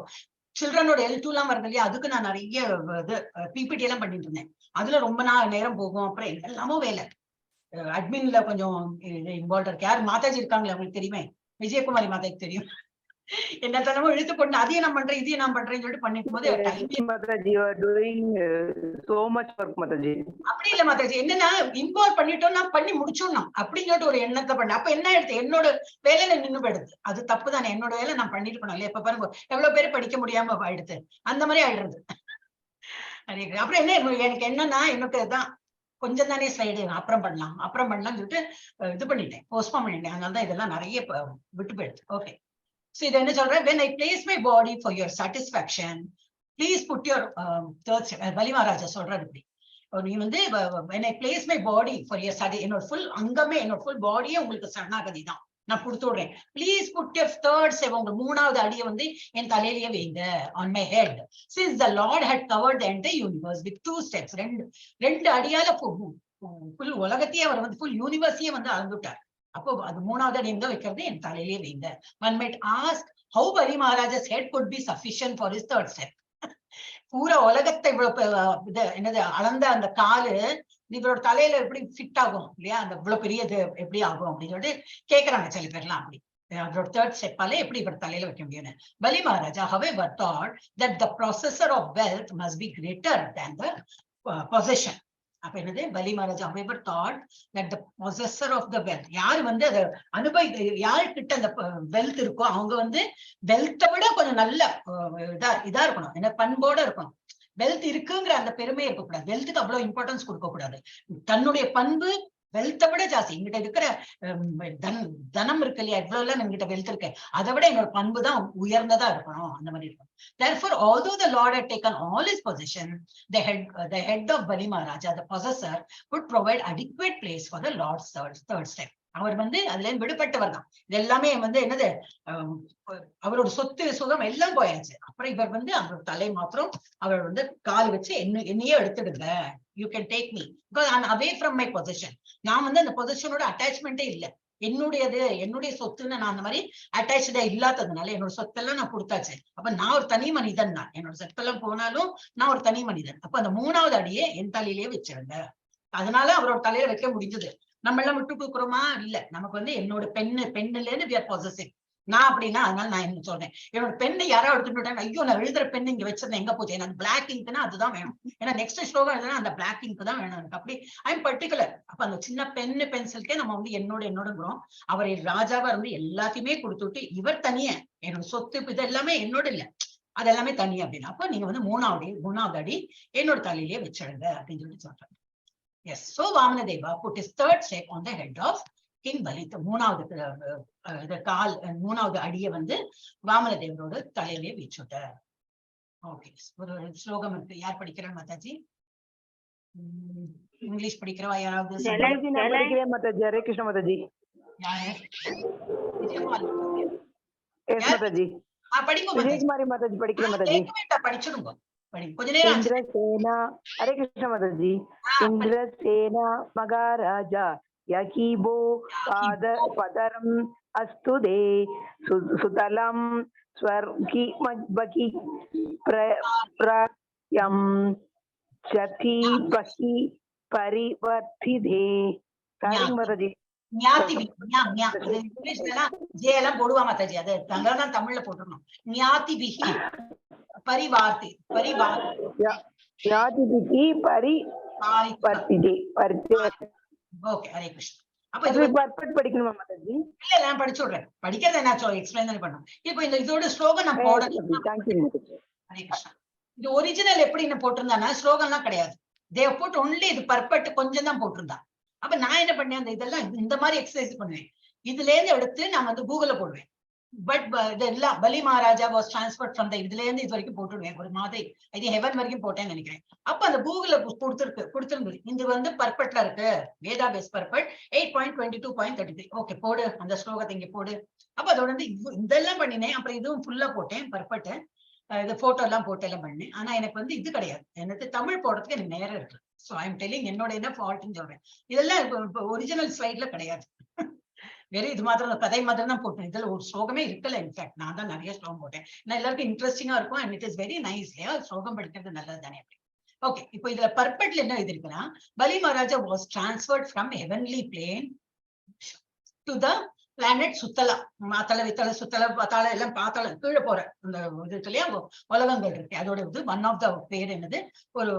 சில்ட்ரனோட எல் 2 எல்லாம் வருது இல்லையா, அதுக்கு நான் நிறைய இது பிபிடி எல்லாம் பண்ணிட்டு இருந்தேன். அதுல ரொம்ப நாள் நேரம் போகும். அப்புறம் என்னெல்லாமோ வேலை, அட்மின்ல கொஞ்சம் இன்வால்வ் இருக்கு. யார் மாதாஜி இருக்காங்களே, அவங்களுக்கு தெரியுமே, விஜயகுமாரி மாதாஜி தெரியும். என்ன தனமோ இழுத்து கொண்டு அதையும் நான் பண்றேன், இதையும் நான் பண்றேன்னு சொல்லிட்டு பண்ணிட்டு போது time Mataji, you are doing so much work, Mataji. அப்படி இல்ல மாதாஜி, என்னன்னா இன்வால்வ் பண்ணிட்டோம்னா பண்ணி முடிச்சோம்னா அப்படின்னு சொல்லிட்டு ஒரு எண்ணத்தை பண்ண, அப்ப என்ன ஆயிடுது, என்னோட வேலையில நின்னு போயிடுது. அது தப்பு தானே, என்னோட வேலை நான் பண்ணிருக்கணும் இல்லையா? இப்ப பாருங்க எவ்வளவு பேர் படிக்க முடியாம ஆயிடுது, அந்த மாதிரி ஆயிடுறது. அப்புறம் என்ன எனக்கு என்னன்னா, எனக்கு அதான் கொஞ்சம் தானே ஸ்லைடு, அப்புறம் பண்ணலாம் அப்புறம் பண்ணலாம்னு சொல்லிட்டு இது பண்ணிட்டேன், போஸ்ட்போன் பண்ணிட்டேன். அதனாலதான் இதெல்லாம் நிறைய விட்டு போயிடுது. ஓகே, ஸோ இது என்ன சொல்றேன், when I place my body for your satisfaction, please put your third step. பலி மகாராஜா சொல்றாரு இப்படி, நீ வந்து when I place my body for your satisfaction, என்னோட ஃபுல் அங்கமே, என்னோட ஃபுல் பாடியே உங்களுக்கு சரணாகதி தான் நான் கொடுத்து விடுறேன். Please put your third step, உங்க மூணாவது அடியை வந்து என் தலையிலேயே வைங்க, on my head. Since the Lord had covered the entire universe with two steps, ரெண்டு ரெண்டு அடியால ஃபுல் உலகத்தையே அவர் வந்து ஃபுல் யூனிவர்ஸையே வந்து அளந்துட்டார். அப்போ அது மூணாவது அடி எங்க வைக்கிறது, என் தலையிலேயே வைங்க. One might ask how Bali Maharaja's head could be sufficient for his third step. பூரா உலகத்தை இவ்வளவு இது என்னது அளந்த அந்த காலு இவரோட தலையில எப்படி ஃபிட் ஆகும் இல்லையா, அந்த இவ்வளவு பெரிய இது எப்படி ஆகும் அப்படின்னு சொல்லிட்டு கேக்குறாங்க சில பேர்லாம். அப்படி அவரோட தேர்ட் ஸ்டெப்பால எப்படி இவர் தலையில வைக்க முடியும்னு. பலி Maharaja however thought that the possessor of wealth must be greater than the possession. அப்ப என்னது, பலி Maharaja however thought that the possessor of the wealth, யாரு வந்து அதை அனுபவி, யாருக்கிட்ட அந்த வெல்த் இருக்கோ அவங்க வந்து வெல்த்தை விட கொஞ்சம் நல்ல இதா இருக்கணும், என்ன பண்போட இருக்கணும். வெல்த் இருக்குங்கிற அந்த பெருமை இருக்கக்கூடாது, வெல்த்துக்கு அவ்வளவு இம்பார்ட்டன்ஸ் கொடுக்க கூடாது. தன்னுடைய பண்பு வெல்த்தை விட ஜாஸ்தி. எங்கிட்ட இருக்கிற தனம் இருக்கு இல்லையா, இவ்வளவு எல்லாம் என்கிட்ட வெல்த் இருக்கு, அதை விட என்னோட பண்பு தான் உயர்ந்ததா இருக்கணும், அந்த மாதிரி இருக்கணும். Therefore, although the Lord had taken all his possession, the head of Bali Maharaja, the possessor, would provide adequate place for the Lord's third step. அவர் வந்து அதுல இருந்து விடுபட்டவர் தான். இது எல்லாமே வந்து என்னது, அவரோட சொத்து சுகம் எல்லாம் போயாச்சு. அப்புறம் இவர் வந்து அவரோட தலை மாத்திரம் அவர் வந்து கால் வச்சு என்னையே எடுத்துடுங்க, you can take me because I away from my position. நான் வந்து அந்த பொசிஷனோட அட்டாச்மெண்டே இல்லை, என்னுடையது என்னுடைய சொத்துன்னு நான் அந்த மாதிரி அட்டாச்சா இல்லாததுனால என்னோட சொத்தெல்லாம் நான் கொடுத்தாச்சு. அப்ப நான் ஒரு தனி மனிதன் தான், என்னோட சொத்தெல்லாம் போனாலும் நான் ஒரு தனி மனிதன். அப்ப அந்த மூணாவது அடியே என் தலையிலேயே வச்சிருங்க, அதனால அவரோட தலையில வைக்க முடிஞ்சது. நம்ம எல்லாம் விட்டு கொடுக்குறோமா? இல்ல, நமக்கு வந்து என்னோட பெண்ணுல இருந்து we are possessive. நான் அப்படின்னா அதனால நான் என்ன சொல்றேன், என்னோட பெண்ணை யாராவது எடுத்துட்டு போயிட்டாங்க, ஐயோ நான் எழுதுற பெண்ணு இங்க வச்சிருந்தேன் எங்க போச்சு, எனக்கு பிளாக் இங்க்னா அதுதான் வேணும், ஏன்னா நெக்ஸ்ட் ஸ்லோகம் எழுதுனா அந்த பிளாக் இங்க் தான் வேணும் எனக்கு, அப்படி I am particular. அப்ப அந்த சின்ன பென்னு பென்சிலுக்கே நம்ம வந்து என்னோடங்கிறோம். அவர் ராஜாவா இருந்து எல்லாத்தையுமே கொடுத்துட்டு இவர் தனிய என்னோட சொத்து இது எல்லாமே என்னோட இல்ல, அதெல்லாமே தனி அப்படின்னா அப்ப நீங்க வந்து மூணாவது அடி என்னோட தலையிலேயே வச்சிடுங்க அப்படின்னு சொல்லி சொல்றாங்க. Yes, so Vamanadeva put his third step on the head of King Bali. மூணாவது இது கால், மூணாவது அடியை வந்து வாமனதேவரோட தலையிலே வச்சுட்டார். ஓகே, ஒரு ஸ்லோகம் இருக்கு, யார் படிக்கிறாங்க மாதாஜி? இங்கிலீஷ் படிக்கிறவா யாராவது? மாதாஜி, நான் படிக்கிறேன் மாதாஜி. ஹரே கிருஷ்ண மாதாஜி. யாரு? விஜயகுமாரி. எஸ் மாதாஜி. படிங்க மாதாஜி. விஜயகுமாரி மாதாஜி படிக்கிறேன் மாதாஜி. கேட்க வேண்டாம், படிச்சிடுங்க. கொஞ்ச நேரம் ஆச்சு. இந்திரசேனா, ஹரே கிருஷ்ண மாதாஜி. இந்திரசேனா மகாராஜா யகிபோ பாத பதரம் அஸ்துதே சுதலம் ஸ்வர்கி மத்பகி பிரயம் சதி பகி பரிவர்த்திதே. சாரி மாதாஜி. ஞாதி ஞா, அது இங்கிலீஷ்ல எல்லாம் ஜே எல்லாம் போடுவா மாதாஜி, அது தான் தமிழ்ல போட்டுருணும். ஞாதி பிகி பரிவார்த்தி பரிவார்த்தி ஞாதி பிகி பரிவர்த்திதே. ஓகே, ஹரே கிருஷ்ணா. அப்ப இது வந்து பர்பட் படிக்கணுமா மாதாஜி? இல்ல, நான் படிச்சு விடுறேன். படிக்கிறத நான் எக்ஸ்பிளைன் தானே பண்ணும். இப்போ இந்த இதோட ஸ்லோகம் நான் போடணும். Thank you Mataji. Hare Krishna. இது ஒரிஜினல் எப்படின்னு போட்டிருந்தானா, ஸ்லோகம்லாம் கிடையாது. தே போட்டு ஒன்லி இது பர்பட் கொஞ்சம் தான் போட்டிருந்தா. அப்ப நான் என்ன பண்ணேன், அந்த இதெல்லாம் இந்த மாதிரி எக்ஸசைஸ் பண்ணுவேன். இதுல இருந்து எடுத்து நான் வந்து கூகுள்ல போடுவேன். பட் இதெல்லாம் Bali Maharaja was transfer from the இதுல இருந்து இது வரைக்கும் போட்டுடுவேன். ஒரு மாதிரி இது ஹெவன் வரைக்கும் போட்டேன்னு நினைக்கிறேன். அப்ப அந்த கூகுள்ல கொடுத்திருந்தது. இது வந்து பர்பட்ல இருக்கு, வேதா பேஸ் பர்பட் 8.22.33. ஓகே போடு அந்த ஸ்லோகத்தை இங்க போடு. அப்ப அதோட வந்து இதெல்லாம் பண்ணினேன். அப்புறம் இதுவும் ஃபுல்லா போட்டேன் பர்பட்டு, இது போட்டோ எல்லாம் போட்டு எல்லாம் பண்ணேன். ஆனா எனக்கு வந்து இது கிடையாது, எனக்கு தமிழ் போடுறதுக்கு எனக்கு நேரம் இருக்கு. ஸோ I am telling என்னோட என்ன ஃபால்ட்னு சொல்றேன். இதெல்லாம் இப்போ ஒரிஜினல் ஸ்லைட்ல கிடையாது, வெறும் இது மாத்திரம் கதை மாத்திரம் தான் போட்டேன். இதுல ஒரு ஸ்லோகமே இருக்கல. இன்ஃபேக்ட் நான் தான் நிறைய ஸ்லோகம் போட்டேன். நான் எல்லாருக்கும் இன்ட்ரெஸ்டிங்கா இருக்கும் and it is very nice இல்லையா, ஸ்லோகம் படிக்கிறது நல்லது தானே அப்படி. ஓகே, இப்போ இதுல பர்பட்ல என்ன எழுதிருக்குன்னா, Bali Maharaja was transferred from heavenly plane to the planet Sutala. மாத்தள வித்தள சுத்தல பாத்தாள எல்லாம் பாத்தாள கீழே போற அந்த இது இருக்கு இல்லையா, உலகங்கள் இருக்கு. அதோட இது ஒன் ஆஃப் the பேர் என்னது, ஒரு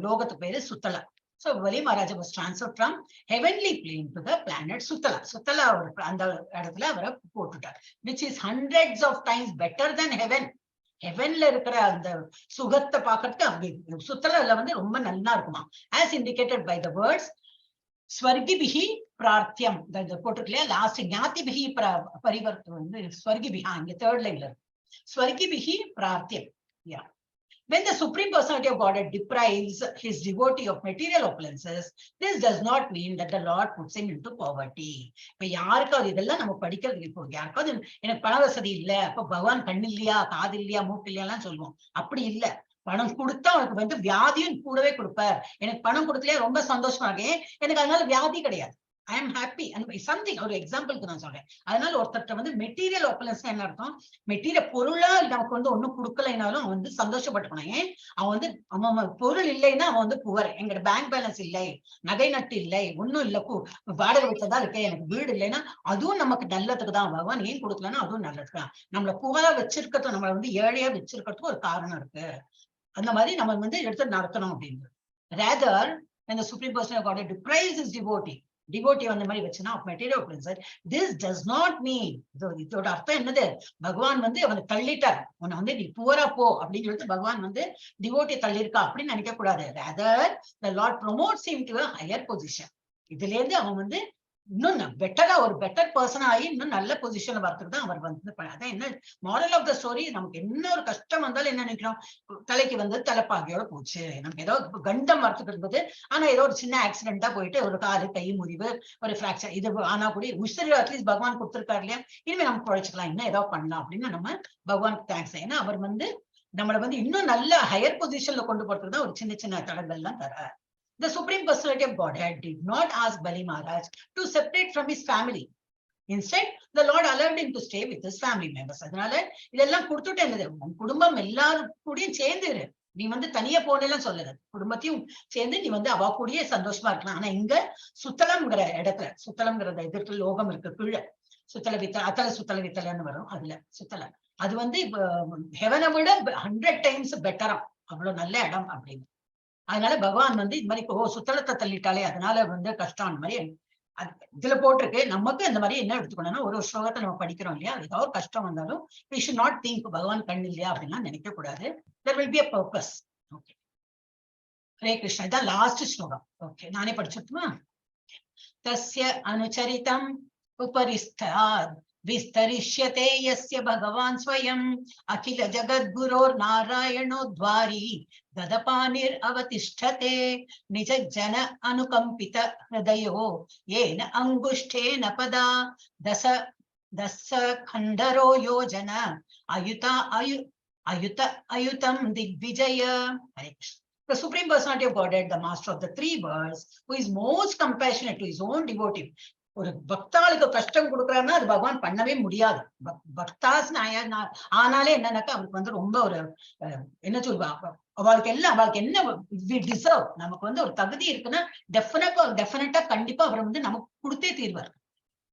லோகத்து பேரு Sutala. So Bali Maharaja was transferred from heavenly plane to the planet Sutala. Sutala ஒரு அந்த இடத்துல அவரை போட்டுட்டார், which is hundreds of times better than heaven. ஹெவன்ல இருக்கிற அந்த சுகத்தை பாக்குறதுக்கு அப்படி சுத்தலால வந்து ரொம்ப நல்லா இருக்குமா. As indicated by the words ஸ்வர்கிபிகி பிரார்த்தியம், இந்த போட்டிருக்கு இல்லையா லாஸ்ட் ஞாதிபிகி பரிவர்த்தம் வந்து ஸ்வர்கிபிகா, இங்க தேர்ட் லைன்ல இருக்கு ஸ்வர்கிபிகி பிரார்த்தியம். Yeah. When the Supreme Personality of Godhead deprives his devotee of material opulences, this does not mean that the Lord puts him into poverty. இப்ப யாருக்காவது இதெல்லாம் நம்ம படிக்கிறதுக்கு, இப்போ யாருக்காவது எனக்கு பண வசதி இல்ல, அப்ப பகவான் கண்ணு இல்லையா காது இல்லையா மூக்கு இல்லையாலாம் சொல்லுவோம். அப்படி இல்ல, பணம் கொடுத்தா அவனுக்கு வந்து வியாதியும் கூடவே கொடுப்பார். எனக்கு பணம் கொடுக்கலையா ரொம்ப சந்தோஷமா இருக்கேன், எனக்கு அதனால வியாதி கிடையாது, I am happy something. ஒரு எக்ஸாம்பிளுக்கு நான் சொல்றேன். அதனால ஒருத்தர்ட்ட வந்து மெட்டீரியல் ஆப்புலன்ஸ் என்ன அர்த்தம், மெட்டீரியல் பொருளா நமக்கு வந்து ஒண்ணும் கொடுக்கலைனாலும் அவன் வந்து சந்தோஷப்பட்டுக்கணும். ஏன் அவன் வந்து அவன் பொருள் இல்லைன்னா அவன் வந்து புவர், எங்கட பேங்க் பேலன்ஸ் இல்லை, நகை நட்டு இல்லை, ஒண்ணும் இல்லை, வாடகை வீட்டுலதான் இருக்கேன், எனக்கு வீடு இல்லைன்னா அதுவும் நமக்கு நல்லதுக்கு தான். பகவான் ஏன் கொடுக்கலன்னா அதுவும் நல்லதுக்கு தான். நம்மளை புகழா வச்சிருக்கிறதும் நம்மளை வந்து ஏழையா வச்சிருக்கிறதுக்கும் ஒரு காரணம் இருக்கு. அந்த மாதிரி நம்ம வந்து எடுத்து நடத்தணும் அப்படின்னு. Rather when the Supreme Personality of Godhead deprives his devotee, devotee அந்த மாதிரி வச்சுன்னா of material opulences, this does not mean, இதோட அர்த்தம் என்னது, பகவான் வந்து அவனை தள்ளிட்டார், உன்னை வந்து நீ புவரா போ அப்படின்னு சொல்லிட்டு பகவான் வந்து டிவோட்டி தள்ளியிருக்கா அப்படின்னு நினைக்க கூடாது. Rather the Lord promotes him to a higher position. இதுல இருந்து அவன் வந்து இன்னும் பெட்டரா ஒரு பெட்டர் பர்சன் ஆகி இன்னும் நல்ல பொசிஷன்ல வரத்துக்கு தான் அவர் வந்து அதான் என்ன மாரல் ஆஃப் the story, நமக்கு என்ன ஒரு கஷ்டம் வந்தாலும் என்ன நினைக்கிறோம், தலைக்கு வந்து தலைப்பாகையோட போச்சு, நமக்கு ஏதோ கண்டம் வரத்துக்கு இருந்தது, ஆனா ஏதோ ஒரு சின்ன ஆக்சிடென்டா போயிட்டு ஒரு காலு கை முறிவு ஒரு பிராக்சர் இது ஆனா கூட உசிறு அட்லீஸ்ட் பகவான் கொடுத்திருக்காரு இல்லையா, இனிமே நம்ம பொழைச்சுக்கலாம், இன்னும் ஏதோ பண்ணலாம் அப்படின்னு நம்ம பகவானுக்கு thanks. ஏன்னா அவர் வந்து நம்மளை வந்து இன்னும் நல்ல ஹையர் பொசிஷன்ல கொண்டு போறதுக்கு தான் ஒரு சின்ன சின்ன தடங்கள்லாம் தரார். The Supreme Personality of Godhead did not ask Bali Maharaj to separate from his family. Instead, the Lord allowed him to stay with his family members. அதனால இதெல்லாம் கொடுத்துட்டு என்னது, உன் குடும்பம் எல்லாரும் கூடயும் சேர்ந்து இரு, நீ வந்து தனியா போனெல்லாம் சொல்லல, குடும்பத்தையும் சேர்ந்து நீ வந்து அவ கூடயே சந்தோஷமா இருக்கலாம். ஆனா இங்க சுத்தலம்ங்கிற இடத்துல, சுத்தலம்ங்கிற எதிர்த்து லோகம் இருக்கு கீழே, சுத்தல வித்தல அத்தல சுத்தல வித்தலன்னு வரும், அதுல சுத்தல அது வந்து இப்ப ஹெவனை விட 100 times பெட்டரா, அவ்வளவு நல்ல இடம் அப்படின்னு. அதனால பகவான் வந்து இந்த மாதிரி ஓ சுத்தலத்தை தள்ளிட்டாலே அதனால வந்து கஷ்டம் அந்த மாதிரி அது இதுல போட்டிருக்கு. நமக்கு அந்த மாதிரி என்ன எடுத்துக்கணும்னா, ஒரு ஸ்லோகத்தை நம்ம படிக்கிறோம் இல்லையா, ஏதாவது ஒரு கஷ்டம் வந்தாலும் we should not think பகவான் கண் இல்லையா அப்படின்லாம் நினைக்க கூடாது. There will be a purpose. Okay, Hare Krishna. இதான் லாஸ்ட் ஸ்லோகம். ஓகே, நானே படிச்சுட்டுமா? தஸ்ய அனுச்சரிதம் உபரிஸ்தாத் விஸ்தரிஷ்யதே யஸ்ய பகவான் ஸ்வயம் அகில ஜகத்குரோர் நாராயணோ த்வாரி கதபானிர் அவதிஷ்டதே நிஜ ஜன அனுகம்பித ஹிருதயோ येन அங்குஷ்டேன பதா தச தச கண்டரோ யோஜன அயுதா அயு அயுத அயுதம் Digvijaya. Hare Krishna. The Supreme Personality of Godhead, the Master of the three worlds, who is most compassionate to his own devotee. ஒரு பக்தாளுக்கு கஷ்டம் கொடுக்குறாருன்னா அது பகவான் பண்ணவே முடியாது. பக்தாஸ் ஆனாலே என்னன்னாக்கா அவருக்கு வந்து ரொம்ப ஒரு என்ன சொல்லுவா, அவளுக்கு எல்லாம் அவளுக்கு என்ன டிசர்வ், நமக்கு வந்து ஒரு தகுதி இருக்குன்னா டெஃபினட்டா கண்டிப்பா அவர் வந்து நமக்கு கொடுத்தே தீர்வார்.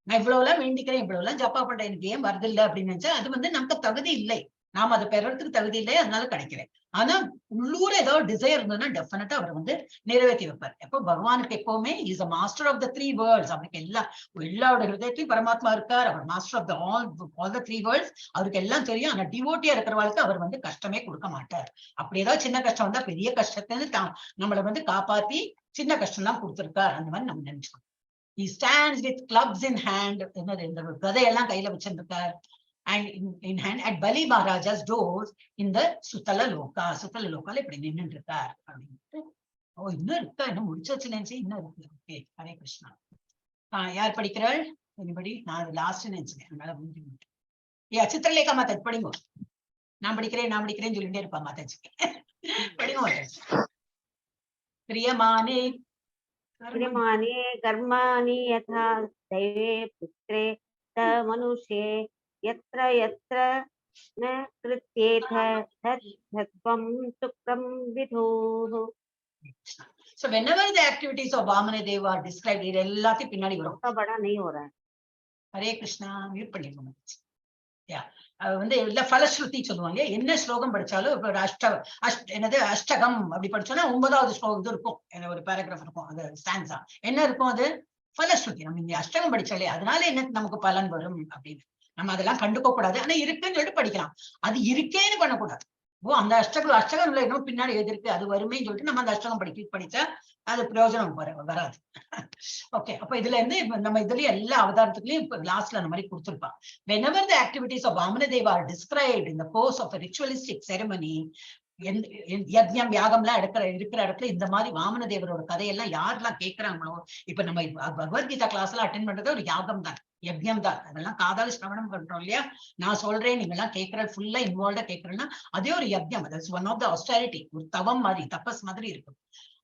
நான் இவ்வளவு எல்லாம் வேண்டிக்கிறேன், இவ்வளவு எல்லாம் ஜப்பா பண்றேன், எனக்கு ஏன் வருதில்லை அப்படின்னு நினைச்சா அது வந்து நமக்கு தகுதி இல்லை. நாம அதை பெறறதுக்கு தகுதி இல்லை, அதனால கிடைக்கல. ஆனா உள்ளூர ஏதாவது டிசைர் இருந்ததுன்னா டெஃபினட்டா அவர் வந்து நிறைவேற்றி வைப்பார். எப்போ பகவானுக்கு எப்பவுமே is a master of the three worlds. அவருக்கு எல்லாரோட ஹிருதயத்திலையும் பரமாத்மா இருக்கார். அவர் master of the all the three worlds. அவருக்கு எல்லாம் தெரியும். ஆனா டிவோட்டியா இருக்கிறவளுக்கு அவர் வந்து கஷ்டமே கொடுக்க மாட்டார். அப்படி ஏதாவது சின்ன கஷ்டம் வந்தா பெரிய கஷ்டத்துல இருந்து நம்மளை வந்து காப்பாத்தி சின்ன கஷ்டம் தான் கொடுத்திருக்கார், அந்த மாதிரி நம்ம நினைச்சுக்கணும். He stands with clubs in hand, என்னது இந்த கதையெல்லாம் கையில வச்சிருக்கார், and in hand at Bali Maharaja's doors in the Sutala Loka. Sutala Lokaல இப்படி நின்னுட்டு இருக்கார் அப்படின்ட்டு. ஓ, இன்னும் இருக்கா? இன்னும் முடிச்சாச்சு நினைச்சு இன்னும் இருக்கு. ஓகே, ஹரே கிருஷ்ணா. யார் படிக்கிறாள்? எனிபடி? நான் லாஸ்ட் நினைச்சேன், அதனால முடிஞ்சு. ஏ சித்திரலேகா மாதாஜி படிங்க. நான் படிக்கிறேன், நான் படிக்கிறேன்னு சொல்லிட்டே இருப்பா மாதாஜி. படிங்க மாதாஜி. பிரியமானே क्रियमाणे कर्माणि यथा दैवे पुत्रे त मनुष्ये यत्र यत्र न कृत्येथ तत् तत्त्वं शुक्रं विधुः. So whenever the activities of Vamanadeva are described, இது எல்லாத்தையும் பின்னாடி வரும். उसका बड़ा नहीं हो रहा है. ஹரே கிருஷ்ணா, மியூட் பண்ணிருக்கோம். யா, அது வந்து இல்ல ஃபலஸ்ருதி சொல்லுவாங்க. என்ன ஸ்லோகம் படிச்சாலும் இப்ப ஒரு அஷ்ட அஷ்ட என்னது அஷ்டகம் அப்படி படிச்சோம்னா 9வது ஸ்லோகம் இது இருக்கும், என்ன ஒரு பேராகிராஃப் இருக்கும், அது ஸ்டான்ஸா என்ன இருக்கும், அது ஃபலஸ்ருதி. நம்ம இங்க அஷ்டகம் படிச்சாலே அதனால என்ன நமக்கு பலன் வரும் அப்படின்னு நம்ம அதெல்லாம் கண்டுக்க கூடாது. ஆனா இருக்குன்னு சொல்லிட்டு படிக்கலாம், அது இருக்கேன்னு பண்ணக்கூடாது. ஓ, அந்த அஷ்டகம் இல்ல இன்னும் பின்னாடி எது இருக்கு அது வருமேன்னு சொல்லிட்டு நம்ம அந்த அஷ்டகம் படிச்சா அது பிரயோஜனம் வராது. ஓகே, அப்ப இதுல இருந்து இப்ப நம்ம இதுலயும் எல்லா அவதாரத்துலயும் இப்ப லாஸ்ட்ல அந்த மாதிரி கொடுத்திருப்பான். Whenever the activities of Vamanadeva are described in the course of a ritualistic ceremony, யஜ்ஞம் யாகம்லாம் இருக்கிற இடத்துல இந்த மாதிரி வாமனதேவரோட கதையெல்லாம் யாரெல்லாம் கேட்கிறாங்களோ, இப்ப நம்ம இப்ப பகவத்கீதா கிளாஸ் எல்லாம் அட்டென்ட் பண்றது ஒரு யாகம் தான், யஜ்ஞம் தான். அதெல்லாம் காதால சிரவணம் பண்றோம் இல்லையா? நான் சொல்றேன், நீங்க எல்லாம் கேட்கிற ஃபுல்லா இன்வால்வ்டா கேட்கறேன்னா அதே ஒரு யஜ்ஞம். அது ஒன் ஆஃப் the austerity, ஒரு தவம் மாதிரி, தபஸ் மாதிரி இருக்கும்.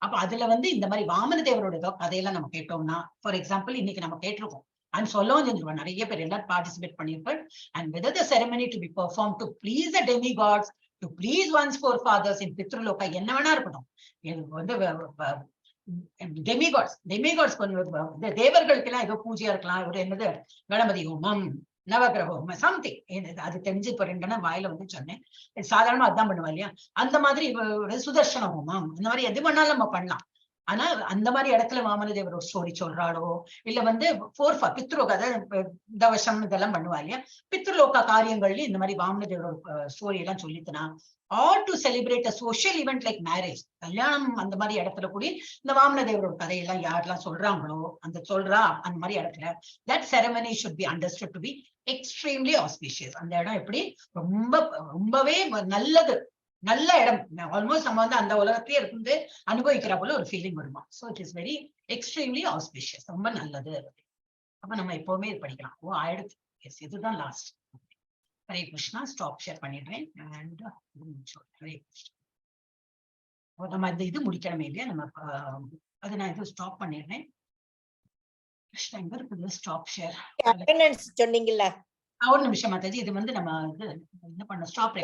அப்ப அதுல வந்து இந்த மாதிரி வாமனதேவரோட ஏதோ கதையெல்லாம் நம்ம கேட்டோம்னா, ஃபார் எக்ஸாம்பிள் இன்னைக்கு நம்ம கேட்டிருக்கோம் அண்ட் சொல்லவும் செஞ்சிருவோம், நிறைய பேர் எல்லாரும் பார்ட்டிசிபேட் பண்ணியிருப்பார். And whether the ceremony to be perform to please the demi gods, to please one's forefathers in பித்ருலோகா, என்ன வேணா இருக்கட்டும். எனக்கு வந்து டெமிகாட்ஸ் கொஞ்சம் இந்த தேவர்களுக்கு எல்லாம் ஏதோ பூஜையா இருக்கலாம், ஒரு என்னது கணபதி ஹோமம், நவகிரக ஹோமம், சம்திங். அது தெரிஞ்சு இப்ப ரெண்டெண்ணம் வாயில வந்து சொன்னேன். சாதாரணமா அதான் பண்ணுவா இல்லையா? அந்த மாதிரி ஒரு சுதர்சன ஹோமம், இந்த மாதிரி எது வேணாலும் நம்ம பண்ணலாம். ஆனா அந்த மாதிரி இடத்துல வாமனதேவர் ஒரு ஸ்டோரி சொல்றாளோ, இல்ல வந்து ஃபோர் பித்ருலோக, அதாவது தவசம் இதெல்லாம் பண்ணுவா இல்லையா? பித்ருலோக காரியங்கள்லயும் இந்த மாதிரி வாமனதேவரோட ஸ்டோரி எல்லாம் சொல்லித்தனா, or to celebrate a social event like marriage, கல்யாணம், அந்த மாதிரி இடத்துல கூடி இந்த வாமனதேவரோட கதையெல்லாம் யாரெல்லாம் சொல்றாங்களோ, அந்த சொல்றா அந்த மாதிரி இடத்துல that ceremony should be understood to be extremely auspicious. அந்த இடம் எப்படி ரொம்ப ரொம்பவே நல்லது, நல்ல இடம். ஆல்மோஸ்ட் நம்ம வந்து அந்த உலகத்திலேயே இருந்து அனுபவிக்கிற போல ஒரு ஃபீலிங் வருமா. So it is very extremely auspicious, ரொம்ப நல்லது. அப்ப நம்ம எப்பவுமே இது படிக்கலாம். ஓ, ஆயிடுச்சு. எஸ், இதுதான் last. Hare Krishna. Stop share பண்ணிடுறேன். அண்ட் ஹரே கிருஷ்ணா. ஓ, நம்ம இந்த இது முடிக்கணுமே இல்லையா? நம்ம அது நான் இது ஸ்டாப் பண்ணிடுறேன். கிருஷ்ணா, எங்க இருக்குது ஸ்டாப் ஷேர்? அட்டெண்டன்ஸ் சொன்னீங்கல்ல? ஒரு நிமிஷம் மாதாஜி. இது வந்து நம்ம இது என்ன பண்ண ஸ்டாப்.